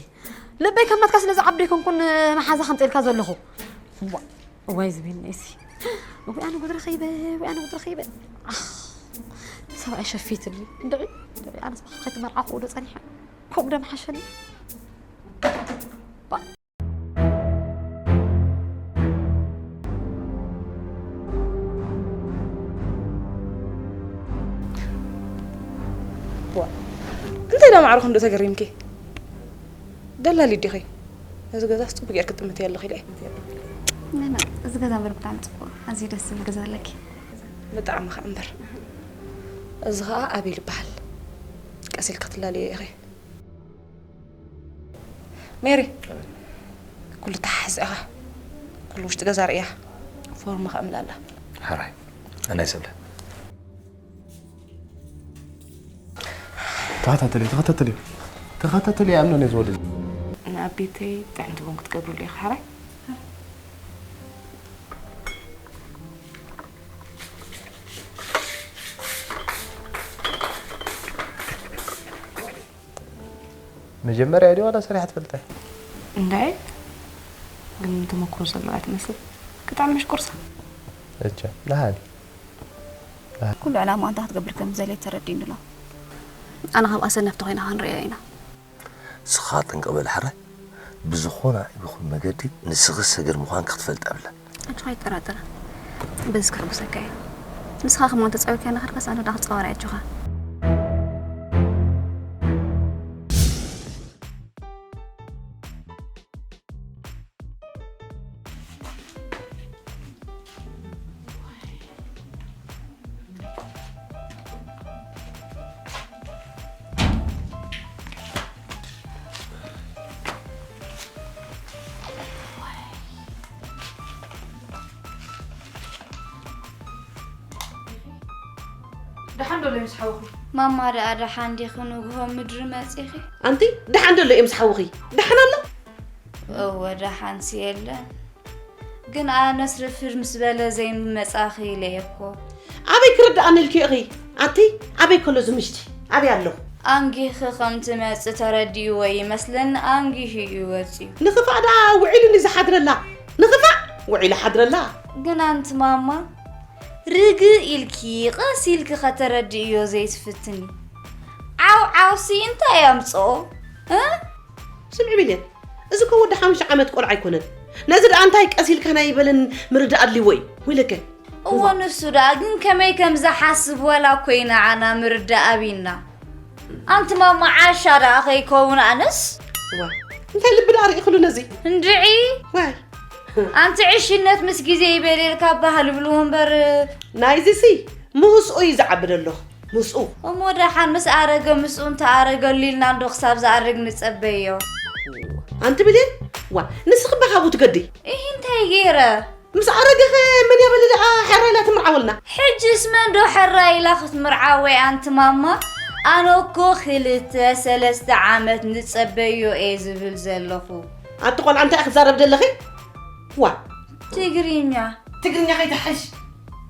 ልበይ ከም ናትካ ስለ ዝዓቢ ኣይኮንኩን መሓዛ ከምጽኤልካ ዘለኹ። ዋ፣ እዋይ ዝብል ነይሲ። ወይ ኣነ ጉድ ረኺበ፣ ወይ ኣነ ጉድ ረኺበ። ኣኽ፣ ሰብኣይ ሸፊትኒ። እንድዒ፣ እንድዒ፣ ኣነስ ብኻ ከይተመርዓኹ ዶ ጸኒሐ? ከምኡ ዶ ምሓሸኒ? ባ- ዋ፣ እንታይ ዳ ማዕረ ክንዶ ተገሪምኪ? ደላሊት ዲኺ? ነዚ ገዛስ ጽቡቅ ጌርኪ ትጥምትዮ ኣለኺ ኢለ እየ። ና፣ ና፣ እዚ ገዛ እምበር ብጣዕሚ ጽቡቅ፣ ኣዝዩ ደስ ዝብል ገዛ ኣለኪ። ብጣዕሚ ኸኣ እምበር። እዚ ኸኣ ኣቤል ይበሃል። ቀስ ኢልኪ ክትላለዮ ኢኺ። ሜሪ፣ ኩሉ ተሓሕዝ ኢኻ። ኩሉ ውሽጢ ገዛ ርእያ። ፎርም ኸኣ እምልኣላ። ሕራይ፣ ኣነ ይሰብለ። ተኸታተልዮ፣ ተኸታተልዮ። ተኸታተልዮ፣ ኣምኖ ነዚ ወዲ። ንኣቤተይ ጥዕምቲ ቡን ክትገብርሉ ኢኻ፣ ሕራይ? መጀመርያ ድዩ ዋላ ሰሪሓ ትፈልጥ? እንታይ? ግን ተመክሮ ዘለዋ ትመስል። ክጥዕም ምሽ ቁርሳ። እቻ፣ ደሓን። ኩሉ ዕላማ እንታይ ክትገብር ከም ዝደለየት ተረዲእኒ ኣሎ። ኣነ ካብ ኣሰነፍቲ ኮይና ክንርእዮ ኢና። ንስኻ ጥንቅቕ በል ሕራይ። ብዝኾነ ይኹን መገዲ ንስኺ ሰገን ምዃንኪ ክትፈልጥ ኣብላ። ኣጆኻ ኣይጠራጠር። በዚ ከሕጉሰካ እየ። ንስኻ ከማን ተጻዊርካያ እናኸድካስ ኣነ ደኣ ክጻወር እየ ኣጆኻ። ደሓን ዶ ምስ ሓውኺ? ማማ ደኣ ደሓን ዲኺ? ንግሆ ምድሪ መጺኺ? ኣንቲ ደሓን ዶ ምስ ሓውኺ? ደሓን ኣሎ? እወ፣ ደሓንሲ የለን። ግን ኣነስ ርፍድ ምስ በለ ዘይምመጻኺ ኢለ እየ እኮ። ኣበይ ክርድኣኒ ኢልኪ ኢኺ? ኣቲ ኣበይ ከሎ ዝምሽቲ? ኣበይ ኣለኹ? ኣንጊኺ ከም ትመጽእ ተረዲእዎ ይመስለኒ፣ ኣንጊሁ እዩ ወጺኡ። ንኽፋእ ደኣ ውዒሉኒ ዝሓድረላ። ንኽፋእ ውዒሉ ሓድረላ። ግን ኣንቲ ማማ፣ ርግእ ኢልኪ፣ ቀስ ኢልኪ ከተረድእዮ ዘይትፍትኒ? ዓው ዓውሲ እንታይ ኣምጽኦ? እ? ስምዒ ቢልየን፣ እዚ እኮ ወዲ ሓሙሽተ ዓመት ቆልዓ ኣይኮነን። ነዚ ደኣ እንታይ ቀስ ኢልካ ናይ በለን ምርዳእ ኣድልይዎ እዩ። ወይለከ። እዎ፣ ንሱ ደኣ ግን ከመይ ከም ዝሓስብ ወላ እኮ ኢና ዓና ምርዳእ ኣቢና። ኣንቲ ማማ፣ ዓሻ ደኣ ከይከውን ኣነስ። ዋ፣ እንታይ ልቢ ደኣ ርኢኽሉ ነዚ? እንድዒ። ዋይ። ኣንቲ ዕሽነት ምስ ግዜ ይበልየልካ በሃል ይብልዎ እምበር። ናይዚሲ ምስኡ እዩ ዝዓቢ ዘሎ። ምስኡ። እሞ ደሓን ምስ ኣረገ ምስኡ እንተኣረገሉ ኢልና እንዶ ክሳብ ዝኣርግ ንጸበዮ። ኣንቲ ብሌን፣ ዋ፣ ንስኺ እባ ካብኡ ትገዲ። እሂ፣ እንታይ ገይረ? ምስ ኣረገኸ መን ያበለ ደኣ ሕራይ ኢላ ትምርዓወልና? ሕጅስ መን ዶ ሕራይ ኢላ ክትምርዓወይ ኣንቲ ማማ? ኣነ እኮ ክልተ ሰለስተ ዓመት ንጸበዮ እየ ዝብል ዘለኹ። ኣቲ ቆልዓ እንታይ ክትዛረብ ዘለኺ? ዋ። ትግርኛ። ትግርኛ ከይትሕሽ።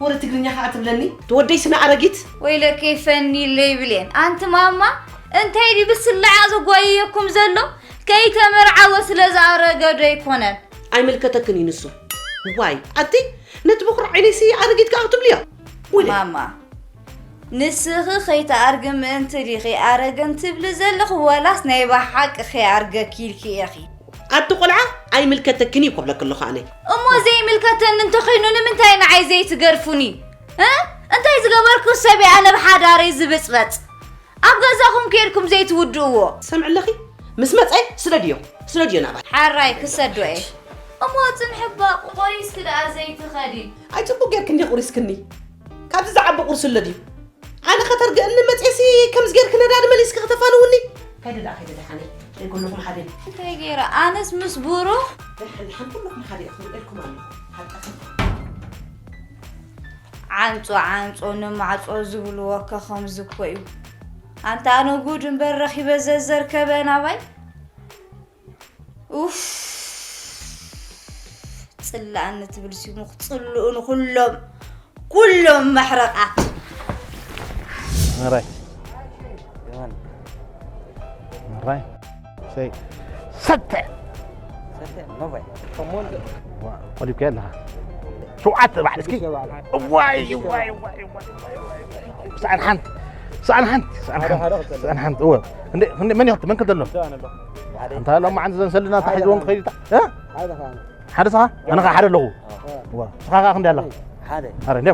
ወረ ትግርኛ ከኣ ትብለኒ? ትወደይ ስነ ኣረጊት። ወይለከይ ፈኒለይ ብሌን። ኣንቲ ማማ፣ እንታይ ድዩ ብስላዕ ዘጓየየኩም ዘሎ? ከይተመርዓወ ስለ ዝኣረገ ዶ ኣይኮነን? ኣይምልከተክን እዩ ንሱ። ዋይ ኣቲ ነቲ በኹሪ ዓይነይሲ ኣረጊት ከኣ ክትብልዮ? ወይለ ማማ ንስኺ ከይትኣርጊ ምእንቲ ዲኺ ኣረገን ትብሊ ዘለኺ ወላስ ናይ ብሓቂ ከይኣርገኪ ኢልኪ ኢኺ? ኣቲ ቆልዓ ኣይምልከተክን እዩ ከብለኪ ኣለኹ ኣነ። እሞ ዘይምልከተኒ እንተኾይኑ ንምንታይ ንዓይ ዘይትገርፉኒ? እ? እንታይ ዝገበርኩ ሰብ እየ ኣነ ብሓዳረይ ዝብጽበጽ? ኣብ ገዛኹም ኬድኩም ዘይትውድእዎ? ሰምዒ ኣለኺ? ምስ መጸ ስደድዮ። ስደድዮ ናባይ። ሓራይ ክሰዶ እየ። እሞ ጽንሕባ ቁሪስኪ ደኣ ዘይትኸዲ? ኣይ ጽቡቅ ጌርኪ እንዲኺ ቁሪስክኒ። ካብዚ ዝዓቢ ቁርሲ ኣሎ ድዩ? ኣነ ከተርግእኒ መጺእሲ ከምዚ ጌርኪ ነዳዲ መሊስኪ ከተፋንውኒ። ከይደ ደኣ ከይደ ደሓነይ። ደይ ኩልኹም ሓደ። እንታይ ገይረ? ኣነስ ምስ ብሩኽ ደሓን ደሓን ኩልኹም ሓደ ኢኹም ኢልኩም ኣለኹ። ሓቀሰ። ዓንጾ ዓንጾ ንማዕጾ ዝብልዎ ከ ከምዚ እኮ እዩ። ኣንታ ኣነ ጉድ እምበር ረኺበ ዘዘርከበ ናባይ። ኡፍ ጽላእኒ ትብል ሲሙ ክጽልኡ ንኩሎም ኩሎም መሕረቃት። መራይ መራይ ሰይ ሰተ ቆሊብካ ኣለኻ ሸውዓተ ባዕል እስኪ ዋይ ዋይ ዋይ ሰኣን ሓንቲ ሰኣን ሓንቲ ሰኣን ሓንቲ ሰኣን ሓንቲ እወ እንዴ እንዴ መን ይኸት መን ከደሎ ኣንታ ሎም ዓንዚ ዘንሰልና ታሒዝዎም ክኸይድ ሓደ ሰኻ ኣነ ኸዓ ሓደ ኣለኹ እወ ስኻ ኸዓ ክንደይ ኣለኻ ሓደ ኣረ እንዴ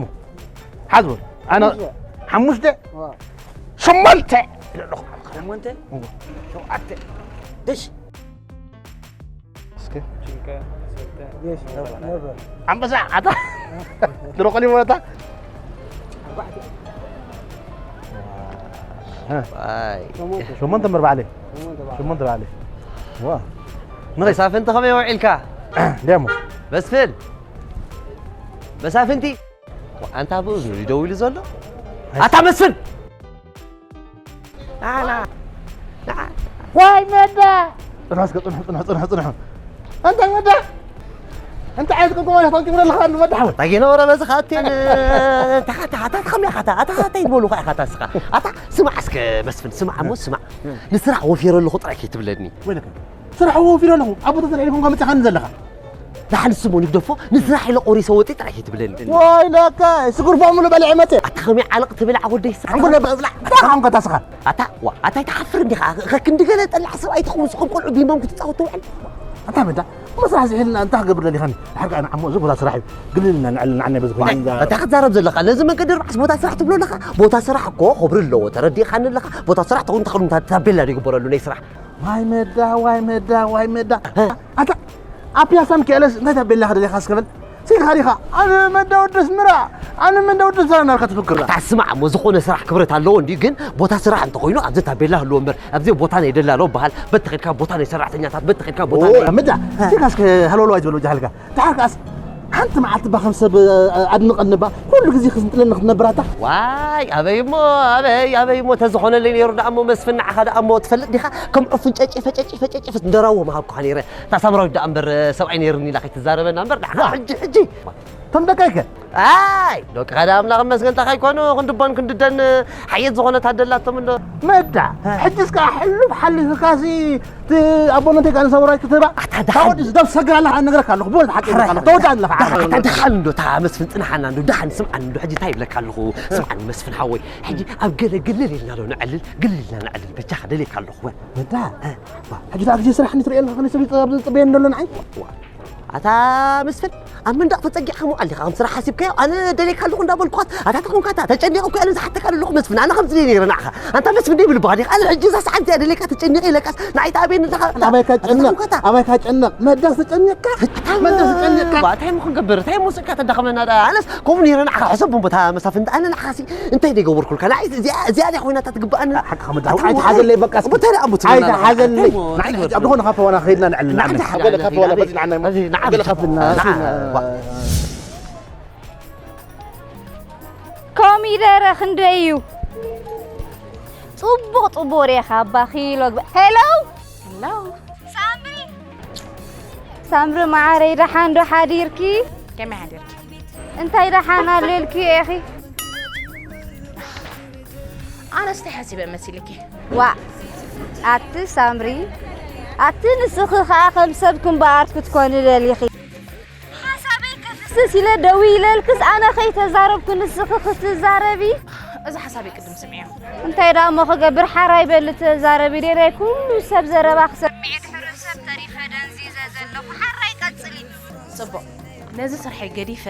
ሓዝ በሉ ኣነ ሓሙሽተ ሸሞንተ ኢለ ኣለኹ ሸሞንተ ሸውዓተ ድሽ እስኪ ኣንበሳ ኣታ ድሮ ቀሊቦ ኣታ ሸሞንተ እምበር ባዕለይ ሸሞንተ ባዕለይ ዋ መሳፍንቲ ከመይ ውዒልካ ደሞ መስፍን መሳፍንቲ ኣንታ ብእዝኑ ድዩ ደው ኢሉ ዘሎ ኣታ መስፍን ዋይ መዳ ጥራሕ እስከ ፅንሑ ፅንሑ ፅንሑ ፅንሑ እንታይ መዳ እንታይ ዓይነት ቅንቆ ማለት ኣንቂ ብለልኻ እንዲ መዳ ሓወት ታጌ ነበረ በዚ ኻቴን ታኻታ ኣታ ከመይ ኻታ ኣታ እንታይ ይበሉ ኻ ኢኻ ታስኻ ኣታ ስማዕ እስከ መስፍን ስማዕ እሞ ስማዕ ንስራሕ ወፊረ ኣለኹ ጥራይ ከይትብለኒ ወይለካ ስራሕ ወፊረ ኣለኹ ኣብ ቦታ ተልዒልኩም ከመፅኻኒ ዘለኻ ደሓን ስሙ ንግደፎ ንስራሕ ኢለ ቆሪሰ ወፂ ጥራይ ከይትብለኒ ወይለካ ስጉርባ ሙሉ በሊዐ መፀ ኣታ ከመይ ዓለቕ ትብልዓ ወደይ ሓንጎል ነባ እብላዕ ዳኻ ሓንጎታ ስኻ ኣታ ዋ ኣታ ኣይትሓፍር እንዲኻ ከክንዲ ገለ ጠላዕ ሰብኣይ ትኸውን ስኹም ቆልዑ ቢምባም ክትፃወት ትውዕል ኣታ መዳ እሞ ስራሕ ዝሒልና እንታይ ክገብር ደሊኻኒ ድሓር ከዓ ንዓሞ እዚ ቦታ ስራሕ እዩ ግልልና ንዕልና ዓናይ በዚ ኮይኑ እንታይ ክትዛረብ ዘለኻ ነዚ መንገዲ ርባዕስ ቦታ ስራሕ ትብሎ ኣለኻ ቦታ ስራሕ እኮ ክብሪ ኣለዎ ተረዲእኻኒ ኣለኻ ቦታ ስራሕ ተኹን ተኽሉ ታቤላ ይግበረሉ ናይ ስራሕ ዋይ መዳ ዋይ መዳ ዋይ መዳ ኣታ ኣብ ፒያሳ ሚካኤለስ እንታይ ታቤላ ክደሊኻ እስከ በል ስኢልካ ዲኻ ኣነ መዳ ወዲ ኣስመራ ኣነ መዳ ወዲ ኣስመራ እናልካ ትፍክር ኣታ ስማዕ እሞ ዝኾነ ስራሕ ክብረት ኣለዎ እንድዩ ግን ቦታ ስራሕ እንተኾይኑ ኣብዚ ታቤላ ህልዎ እምበር ኣብዚ ቦታ ናይ ደላሎ በሃል በቲ ኸድካ ቦታ ናይ ሰራሕተኛታት በቲ ኸድካ ቦታ ናይ መዳ ስኢልካ እስከ ሃለውለው ኣይትበል ወጃሃልካ ደሓር ከኣስ ሓንቲ መዓልቲ እባ ከም ሰብ ኣድንቐኒ እባ ኩሉ ግዜ ክዝንጥለኒ ክትነብር ኣታ ዋይ ኣበይ እሞ ኣበይ ኣበይ እሞ ተዝኾነለይ ነይሩ ደኣ እሞ መስፍን ንዓኻ ደኣ እሞ ትፈልጥ ዲኻ ከም ዕፉን ጨጪፈ ጨጪፈ ጨጪፈ እንደራዎ ምሃብኩኻ ነይረ እታ ሳምራዊት ደኣ እምበር ሰብኣይ ነይርኒ ኢላ ከይትዛረበና እምበር ንዓኻ ሕጂ ሕጂ እቶም ደቀይከ ኣይ ደቅኻ ደኣ ኣምላኽ መስገን እንታይ ከይኮኑ ክንድቦን ክንድደን ሓየት ዝኾነት ኣደላቶም እንዶ መዳ ሕጅስ ከዓ ሕሉፍ ሓሊፍካሲ ኣቦነተይ ከዓ ንሰውራይ ክትህባ ኣታ ደሓን ወዲ ዝደብ ሰግር ኣለኻ እነግረካ ኣለኹ ብወት ሓቂ ኣለኻ ተወዳ ኣለኻ ኣታ ደሓን እንዶ እታ መስፍን ፅንሓና እንዶ ደሓን ስምዓን እንዶ ሕጂ እንታይ ይብለካ ኣለኹ ስምዓን መስፍን ሓወይ ሕጂ ኣብ ገለ ግልል ኢልና ዶ ንዕልል ግልል ኢልና ንዕልል በጃኻ ደልየካ ኣለኹ ወ መዳ ሕጂ ደኣ ግዜ ስራሕ ንትርእየ ኣለኻ ከነ ሰብ ይፅበየ እንደሎ ንዓይ ኣታ መስፍን ኣብ መንደቕ ተጸጊዕካ ምውዓል ዲኻ ከም ስራሕ ሓሲብካዮ ኣነ ደልየካ ኣለኹ እንዳበልኩኻስ ኣታ ተኾንካ ኣታ ተጨኒቐ እኮ ኣነ ዝሓተካ ዘለኹ መስፍን ኣነ ከምዚ ደየ ነይረ ንዓኻ ኣንታ መስፍን ደይብል በኻ ዲኻ ኣነ ሕጂ እዛ ሰዓት እዚኣ ደልየካ ተጨኒቐ ኢለካስ ንዓይ ተኣበየኒ ኣለኻ ኣባይካ ጨነቕ ኣባይካ ጨነቕ መዳስ ተጨኒቕካ መዳስ ተጨኒቕካ እንታይ ሞ ክንገብር እንታይ ሞ ስልካ ተዳኸመና ደኣ ኣነስ ከምኡ ነይረ ንዓኻ ሕሰብ እምቦ እታ መሳፍንቲ ኣነ ንዓኻሲ እንታይ ደይገበርኩልካ ንዓይ እዚኣ እዚኣ ድያ ኮይና እታ ትግብኣኒ ሓቅኻ መዳ ኣይትሓዘለይ በቃ እስኪ እንታይ ደኣ እሞ ትብለና ኣይትሓዘለይ ንዓይ ሕጂ ኣብ ዝኾነ ካፈ ዋና ከይድና ንዕልል ንዓይ ንዓይ ሓደ ካፈ ዋላ በዚ ንዓና ገለ ካፍልና ኮሚደረ ክንደይ እዩ? ጽቡቕ ጽቡቕ ርኢኻ ኣባ ኪሎ ግበ ሄሎ ሄሎ ሳምሪ ሳምሪ መዓረይ ደሓን ዶ ሓዲርኪ? ከመይ ሓዲርኪ? እንታይ ደሓን ኣሎ ኢልኪ ኢኺ? ኣነስ እንታይ ሓሲበ መሲልኪ? ዋእ ኣቲ ሳምሪ ኣቲ ንስኺ ኸኣ ከም ሰብ ክምበኣር ክትኮኒ ደሊኺ። ሓሳበይ ከ ደስ ኢለ ደው ኢለልክስ ኣነ ከይተዛረብኩ ንስኺ ክትዛረቢ? እዚ ሓሳበይ ቅድም ስምዕዮ። እንታይ ደኣ እሞ ክገብር ሓራይ በሊ ተዛረቢ ደላይ ኩሉ ሰብ ዘረባ ክሰምዕ ድሕሪ ሰብ ተሪፈ ደንዚዘ ዘለኹ ሓራይ ቀጽሊ። ጽቡቕ። ነዚ ስርሐይ ገዲፈ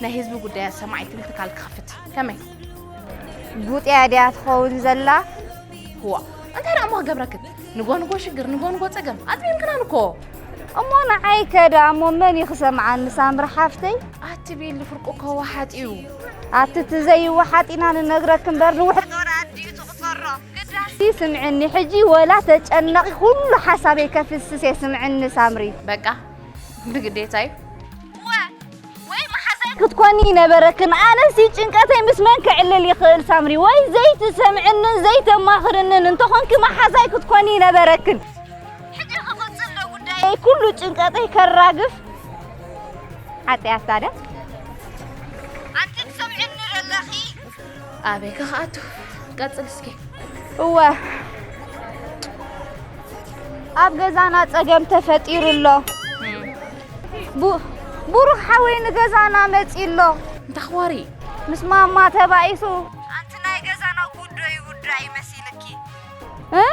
ናይ ህዝቢ ጉዳያት ሰማዒት ትብል ትካል ክኸፍት። ከመይ? ቡጥያ ድያ ትኸውን ዘላ? ህዋ። እንታይ ደኣ እሞ ክገብረክን? ንጎ ንጎ ሽግር፣ ንጎ ንጎ ጸገም። ኣጥሚርክናን እኮ። እሞ ንዓይ ከ ደኣ እሞ መን እዩ ክሰምዓኒ ሳምሪ ሓፍተይ? ኣቲ ቤሊ ፍርቁ እኮ ወሓጥ እዩ። ኣቲ እቲ ዘይወሓጥ ኢና ንነግረክ እምበር ንውሕድ ወረ ኣዲኡ ትቑጸሮ። ግዳሲ ስምዕኒ ሕጂ ወላ ተጨነቒ ኩሉ ሓሳበይ ከፍስስ እየ ስምዕኒ ሳምሪ። በቃ ብግዴታ እዩ። ወ ወይ መሓዛይ ክትኮኒ ይነበረክን። ኣነሲ ጭንቀተይ ምስ መን ክዕልል ይኽእል ሳምሪ? ወይ ዘይትሰምዕንን ዘይተማኽርንን እንተኾንኪ መሓዛይ ክትኮኒ ይነበረክን። ሕጂ ክቕጽል ዶ ጉዳየይ? ኩሉ ጭንቀተይ ከራግፍ ሓጥያት ታዲያ። ኣንቲ ትሰምዕኒ ዶ ኣለኺ? ኣበይ ክኣቱ? ቀጽል እስኪ። እወ፣ ኣብ ገዛና ጸገም ተፈጢሩ ኣሎ። ቡ-፣ ቡሩኽ ሓወይ ንገዛና መጺኡ ኣሎ። እንታይ ክዋሪ? ምስ ማማ ተባኢሱ። ኣንቲ ናይ ገዛና ጉዶ ይውዳ ይመሲልኪ። እ?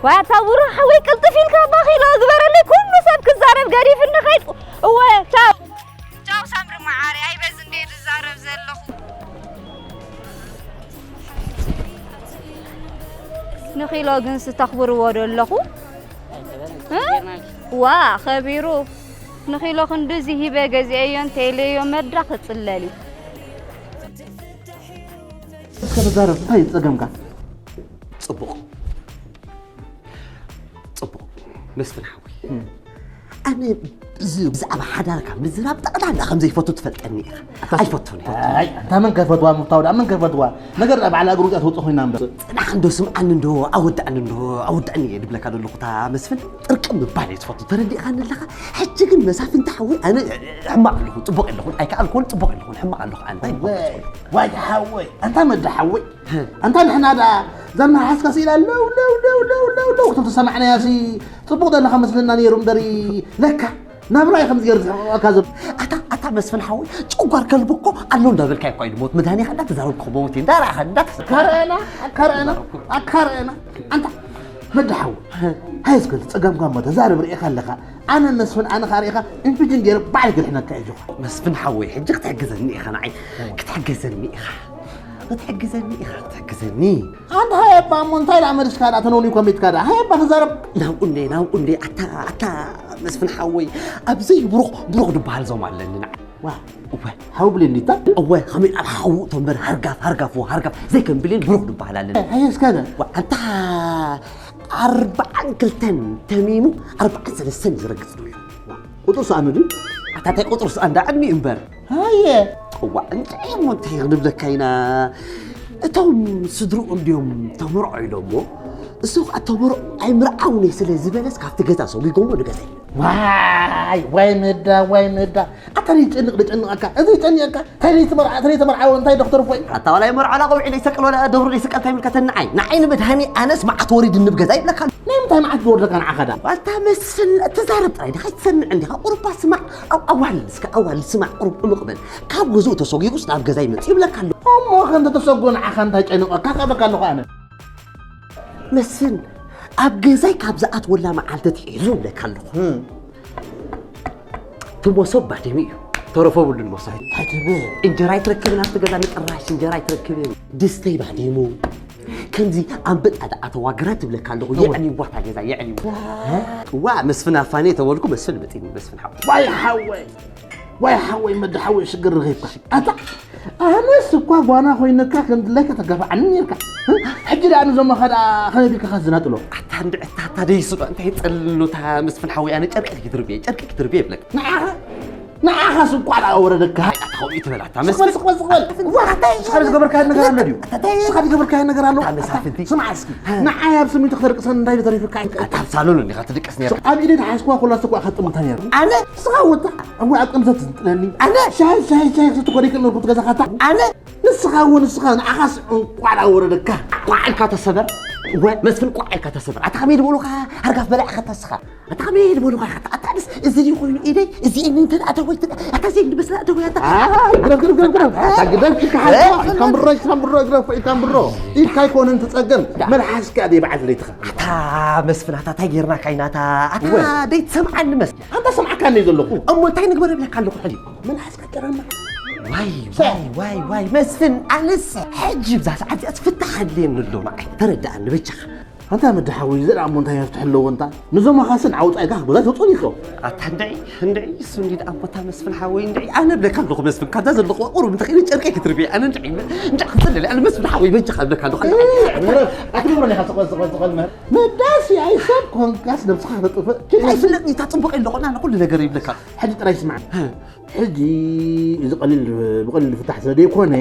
ዋይ ኣታ ቡሩኽ ሓወይ ቅልጥፍ ኢልካ ባኺሎ ግበረለይ፣ ኩሉ ሰብ ክዛረብ ገዲፍኒ ከይድ። እወ፣ ቻው። ቻው ሳምሪ መዓረይ፣ ኣይበዝ እንዴ ዝዛረብ ዘለኹ። ንኺሎ ግን ስተኽብርዎ ዶ ኣለኹ? እ? ዋ፣ ኸቢሩ። ንኺሎ ክንድዚ ሂበ ገዚአዮ እንተኢለዮ መዳ ክጽለል እዩ። እስከ ተዛረብ፣ እንታይ እዩ ጸገምካ? ጽቡቕ። ጽቡቕ። መስፍን ሓወይ። እም። ኣነ እዚ ብዛዕባ ሓዳርካ ምዝራብ ጠቕላላ ከም ዘይፈቱ ትፈልጠኒ ኢኻ። ኣታ-፣ ኣይፈቱን፣ ኣይፈቱን። ኣይ፣ ኣንታ መን ከይፈትዋ ምፍታው ደኣ፣ መን ከይፈትዋ? ነገር ደኣ ባዕላ እግሩ እዚኣ ትወጽእ ኮይና እምበር። ጽናሕ እንዶ ስምዓኒ እንዶ፣ ኣወዳእኒ እንዶ፣ ኣወዳእኒ እየ ድብለካ ዘለኹ፣ እታ መስፍን ጥርቅም ምባል እየ ዝፈቱ። ተረዲእካኒ ኣለኻ? ሕጂ ግን መሳፍንቲ ሓወይ፣ ኣነ ሕማቕ ኣለኹ፣ ጽቡቕ የለኹን፣ ኣይከኣልኩን፣ ጽቡቕ የለኹን፣ ሕማቕ ኣለኹ ኣነ። ዋይ፣ ዋይ ሓወይ፣ ኣንታ መዳ ሓወይ። ኣንታ ንሕና ደኣ ዘመሓስካ ስኢላ ለው፣ ለው፣ ለው፣ ለው፣ ለው፣ ለው ክትብል ተሰማዕናያ ሲ ጽቡቕ ዘለኻ መስለና ነይሩ እምበሪ፣ ለካ ናብራ እዩ ከምዚ ገይሩ ዘሕቕቐካ ዘሎ። ኣታ፣ ኣታ መስፍን ሓወይ፣ ጨጓር ከልቢ እኮ ኣሎ እንዳበልካ እኮ እዩ ድሞት። መድሃኒኻ እንዳተዛረብኩ ክመውት እየ። እንዳረኣኻ፣ እንዳተሰ-፣ ኣካረአና፣ ኣካረአና፣ ኣካረአና። ኣንታ መዳ ሓወይ፣ ሃይ እስከ ጸገምካ እሞ ተዛረብ ርኢኻ ኣለኻ። ኣነ መስፍን፣ ኣነ ኻርኢኻ ኢንፊጅን ገይረ ባዕል ክድሕነካ እየ ጆኻ። መስፍን ሓወይ፣ ሕጂ ክትሕግዘኒ ኢኻ ንዓይ። እወ። ክትሕግዘኒ ኢኻ። ክትሕግዘኒ ኢኻ፣ ክትሕግዘኒ። ኣንታ ሃየባ እሞ እንታይ ደኣ መሊስካ ደኣ ተነውኒ ኮሚትካ ደኣ? ሃየባ ተዛረብ። ናብኡ እንዴ፣ ናብኡ እንዴ፣ ኣታ፣ ኣታ መስፍን ሓወይ፣ ኣብ ዘይብሩኽ ብሩኽ ድበሃል ዞም ኣለኒ ንዓ። ዋ፣ እወ። ሓዊ ብሌን ዲታ? እወ፣ ከመይ ኣብ ሓዊ እቶ እምበር ሃርጋፍ፣ ሃርጋፍ፣ ሃርጋፍ፣ ዘይከም ብሌን ብሩኽ ድበሃል ኣለኒ። ሃየ እስከ ደ። ዋ፣ ኣንታ ኣርባዓን ክልተን ተሚሙ ኣርባዓን ሰለስተን እዩ ዝረግጽ ነይሩ። ቁጽሪ ሰኣኑ ድዩ? ኣታ እንታይ ቁጽሪ ሰኣን ደኣ ዕድሚኡ እምበር። ሃየ። እዋ፣ እንታይ እሞ እንታይ ክንብለካ ኢና? እቶም ስድርኡ እንድዮም ተመርዖ ኢሎሞ፣ እሱ ኸኣ ተመርዖ ኣይምርዓውን እየ ስለ ዝበለስ ካብቲ ገዛ ሰጒጎሞ ንገዛ ኢሉ። ዋይ፣ ዋይ ምህዳ፣ ዋይ ምህዳ። ኣታ ደይ ጨንቕ ደጨንቐካ፣ እዚ ጨኒቐካ፣ እንታይ ደይ ትመርዓ፣ እንታይ ደይ ተመርዓወ፣ እንታይ ዶክተር ፎይ? ኣታ ዋላ ይመርዓ፣ ዋላ ቆቢዕ ደይ ሰቅል፣ ዋላ ደብሩ ደይ ሰቀል፣ እንታይ ኢልካ ተንዓይ? ንዓይ ንመድሃኒ ኣነስ መዓት ወሪድ ንብገዛ ይብለካ ኣሎ። ናይ ምንታይ መዓት ዝወርደካ ንዓኻ ዳ? ኣታ መስፍን፣ ተዛረብ ጥራይ ዲኻ? ኣይትሰምዕን ዲኻ? ቁሩባ ስማዕ፣ ኣው-፣ ኣዋልድ እስከ፣ ኣዋልድ ስማዕ፣ ቁሩብ ዕሙቕ በል። ካብ ገዝኡ ተሰጒጉስ ናብ ገዛ ይመጽእ ይብለካ ኣሎ። እሞ ከምቲ ተሰጎ ንዓኻ እንታይ ጨንቐካ? ከበካ ኣለኹ ኣነ። መስፍን፣ ኣብ ገዛይ ካብ ዝኣትወላ መዓልቲ ኣትሒዙ እብለካ ኣለኹ። እም። እቲ መሶብ ባዲሙ እዩ። ተረፎ ብሉን መሶብ። እንታይ ትብል? እንጀራ ኣይትረክብን ኣብቲ ገዛ፣ ንጥራሽ እንጀራ ኣይትረክብን። ድስተይ ባዲሙ። ከምዚ ኣንበጣ ዝኣተዋ ግራት እብለካ ኣለኹ። እወ። የዕንይዋ እታ ገዛ፣ የዕንይዋ። ዋ። ዋ፣ መስፍን ኣፋኒ ተበልኩ፣ መስፍን መጺኒ፣ መስፍን ሓወይ። ዋይ ሓወይ። ዋይ ሓወይ፣ መዲ ሓወይ፣ ሽግር ረኺብካ። ኣታ፣ ኣነስ እኳ ጓና ኮይነካ ከም ድላይካ ተጋፍዓኒ ነርካ። ሕጂ ደኣ ንዞማኻ ደኣ ከመይ ቢልካ ዝናጥሎ? ኣታ እንድዕታ፣ ኣታ ደይስዶ፣ እንታይ ይጸልሎ፣ እታ መስፍን ሓወይ፣ ኣነ ጨርቂ ክትርብየ፣ ጨርቂ ክትርብየ ይብለካ። ንዓኻ፣ ንዓኻስ እንቋዕ ደኣ ወረደካ። ኣታ ከምኡ ትበል፣ ኣታ ስቕ በል፣ መስፍን። ስቕ በል፣ ስቕ በል። ዋ፣ ኣታ እንታይ ንስኻ ዝገበርካዮ ነገር ኣሎ ድዩ? ኣታ እንታይ ንስኻ ዝገበርካዮ ነገር ኣሎ? ኣታ መሳፍንቲ። ስማዕ እስኪ፣ እ። ንዓይ ኣብ ስሚንቶ ክተደቅሰኒ እንታይ እዩ ተሪፉካ? ኣብ ሳሎን እንዲኻ ትድቅስ ነርካ። ኣብ ኢደይ ዝሓዝኩዋ ኩላ ስኳ ከጥምታ ነይሩ። ኣነ? ንስኻ ወጣ፣ እሞ ኣብ ቅምዘት ዝጥለኒ። ኣነ? ሻሂ፣ ሻሂ፣ ሻሂ ክትኮ ደይክእል ነርኩ ትገዛኻታ። ኣነ? ንስኻ እውን፣ ንስኻ ንዓኻስ እንቋዕ ደኣ ወረደካ። ቋዕ ኢልካ ተሰበር። እወ፣ መስፍን ቋዕ ኢልካ ተሰምር። ኣታ ከመይ ዝበሉኻ ሃርጋፍ በላዕኻ ተስኻ? ኣታ ከመይ ዝበሉኻ ኢኻ? ኣታ ደስ እዚ ድዩ ኮይኑ ኢደይ? እዚ እኒ እንተ ደኣ ደወይ፣ ኣታ ዘይንዲ መስላ ደወይ ኣታ። ኣይ፣ ግረፍ፣ ግረፍ፣ ግረፍ፣ ግረፍ። ኣታ ግደፍ፣ ኢድካ ሓዝካ። እ? ኢድካ ምሮ፣ ኢድካ ምሮ፣ ግረፍ፣ ኢድካ ምሮ። ኢድካ ኣይኮነን ትጸገም። ዳ። መልሓስካ ደይ በዓል ለይትኻ። ኣታ መስፍን፣ ኣታ እንታይ ጌርናካ ኢና? ኣታ፣ ኣታ እወ። ደይትሰምዓኒ መስፍን። ኣንታ ሰምዓካ እየ ዘለኹ። እሞ እንታይ ንግበር እብለካ ኣለኹ ሕጂ? መልሓስካ ጨረማ። ዋይ፣ ዋይ፣ ዋይ፣ ዋይ፣ መስፍን፣ ኣነስ ሕጂ ብዛ ሰዓት እዚኣ ፍታሕ ኣድልየኒ ኣሎ። ንዓይ ተረድኣኒ በጃኻ። ኣንታ መዲ ሓወይ፣ እዚ ደኣ እሞ እንታይ መፍትሒ ኣለዎ እንታ? ንዞም ኣኻስን ዓውጻኢካ ክገዛ ተጸኒሖ። ኣታ እንድዒ፣ እንድዒ፣ እሱ እንዲ ደኣ እሞ እታ መስፍን ሓወይ፣ እንድዒ፣ ኣነ እብለካ ኣለኹ መስፍን፣ ካብዛ ዘለኹዋ ቁሩብ እንተኽኢለ ጨርቀይ ክትርቢ፣ ኣነ እንድዒ፣ እንድዒ ክጽልል፣ ኣነ መስፍን ሓወይ በጃኻ እብለካ ኣለኹ። እ፣ ምሕረት፣ ኣትገብረኒ ኢኻ፣ ስቕ በል፣ ስቕ በል፣ ስቕ በል፣ ምሕረት። መዳሲ ኣይ ሰብ ኮንካስ ነብስኻ ከተጥፍእ። ኣይፍለጥኒ፣ እታ ጽቡቕ ኣለኹ፣ ኣነ ኩሉ ነገር ይብለካ። ሕጂ ጥራይ ስማዕ። ሀ። ሕጂ እዚ ቀሊል፣ ብቐሊል ዝፍታሕ ስለ ዘይኮነ፣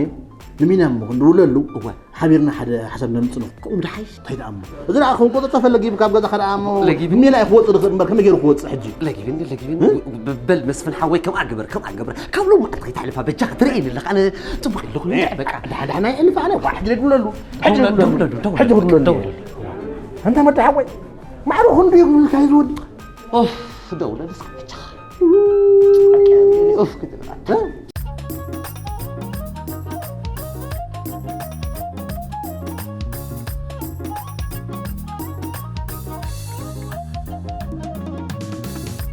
ንሚና እሞ ክንድውለሉ፣ እወ። ሓቢርና ሓደ ሓሳብ ነምጽእ። ከምኡ ድሓይሽ? እንታይ ደኣ እሞ? እዚ ደኣ ከም ቆጸጸ ፈለጊብካ ኣብ ገዛኻ ደኣ እሞ ለጊብኒ። ሜላ እዩ ክወጽእ ዝኽእል እምበር፣ ከመይ ገይሩ ክወጽእ ሕጂ? ለጊብኒ፣ ለጊብኒ። እ? ብ-፣ በል መስፍን ሓወይ፣ ከምኣ ግበር፣ ከምኣ ግበር። ካብ ሎሚ መዓልቲ ከይተሕልፋ በጃኻ ትርእየኒ ኣለኻ። ኣነ ጽቡቕ ኣለኹ፣ እ፣ እንድዒ በቃ። ደሓ-፣ ደሓና የሕልፍ ኣነ፣ ዋ፣ ሕጂ ደውለሉ። ሕጂ ደውለሉ፣ ደውለሉ። ደውለሉ፣ ደውለሉ። ሕጂ ደውለሉ። ደውለሉ። ኣንታ መዳ ሓወይ፣ ማዕረ ክንዱ እዩ ዝብልካ እዩ ዝወድቕ። ኦፍ፣ ደውለሉ እስከ በጃኻ። ኦፍ ክትብል ኣታ።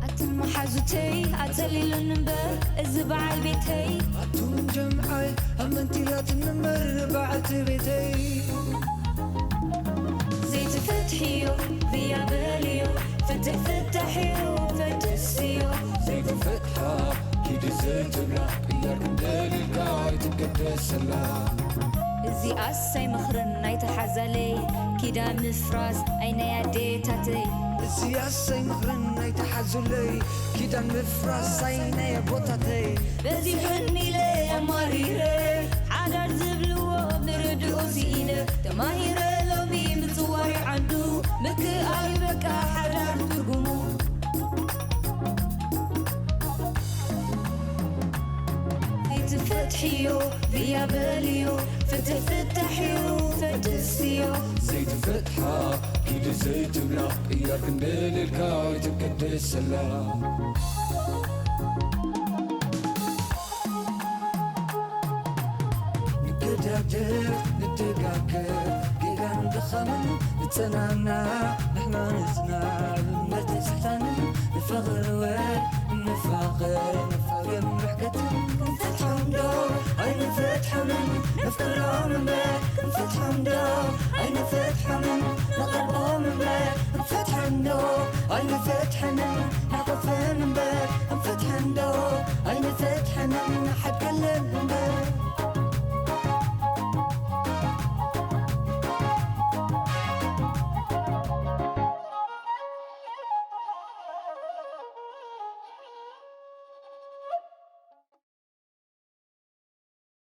ኣቱም መሓዙተይ ኣጸሊሉኒ እምበር፣ እዚ በዓል ቤተይ። ኣቱም ጀምዓይ ኣመንቲላትኒ እምበር፣ በዓልቲ ቤተይ። ዘይትፈትሕዮ ብያ በልዮ፣ ፍትሕ ፍታሕዮ ፈትስዮ። ዘይትፈትሓ ኪዲ ዘይትብላ፣ ቅያር ክንደልልካ ኣይትገደሰላ። እዚኣስ ኣይመኽርን ኣይትሓዛለይ፣ ኪዳን ምፍራስ ኣይ ናይ ኣዴታተይ። እዚኣስ ኣይመኽርን ኣይትሓዙለይ፣ ኪዳን ምፍራስ ኣይ ናይ ኣቦታተይ። በዚሑኒ ኢለ ኣማሪረ፣ ሓዳር ዝብልዎ ምርድኡ ስኢነ፣ ተማሂረ ሎሚ ምጽዋር ዓዱ፣ ምክኣል በቃ ሓዳር ትርጉሙ። ዘይትፈትሕዮ ብያ በልዮ፣ ፍትሕ ፍታሕዮ ፈትስዮ። ዘይትፈትሓ ኪዲ ዘይትብላ፣ ቅያር ክንደልልካ ኣይትገደሰላ። ንገዳደፍ ንደጋገፍ፣ ጌጋን ድኻምን ንጸናናዕ፣ ንሕና ንጽናዕ፣ እምነት ንስሕታንን ንፋቐር እምበር ንፋቐር፣ ንፋቐር ምሕከትን ክንፈትሖም ዶ ኣይንፈትሖምን? ነፍቅሮም እምበር ክንፈትሖም ዶ ኣይንፈትሖምን? ንቐርቦም እምበር ክንፈትሖም ዶ ኣይንፈትሖምን? ንሕቆፎም እምበር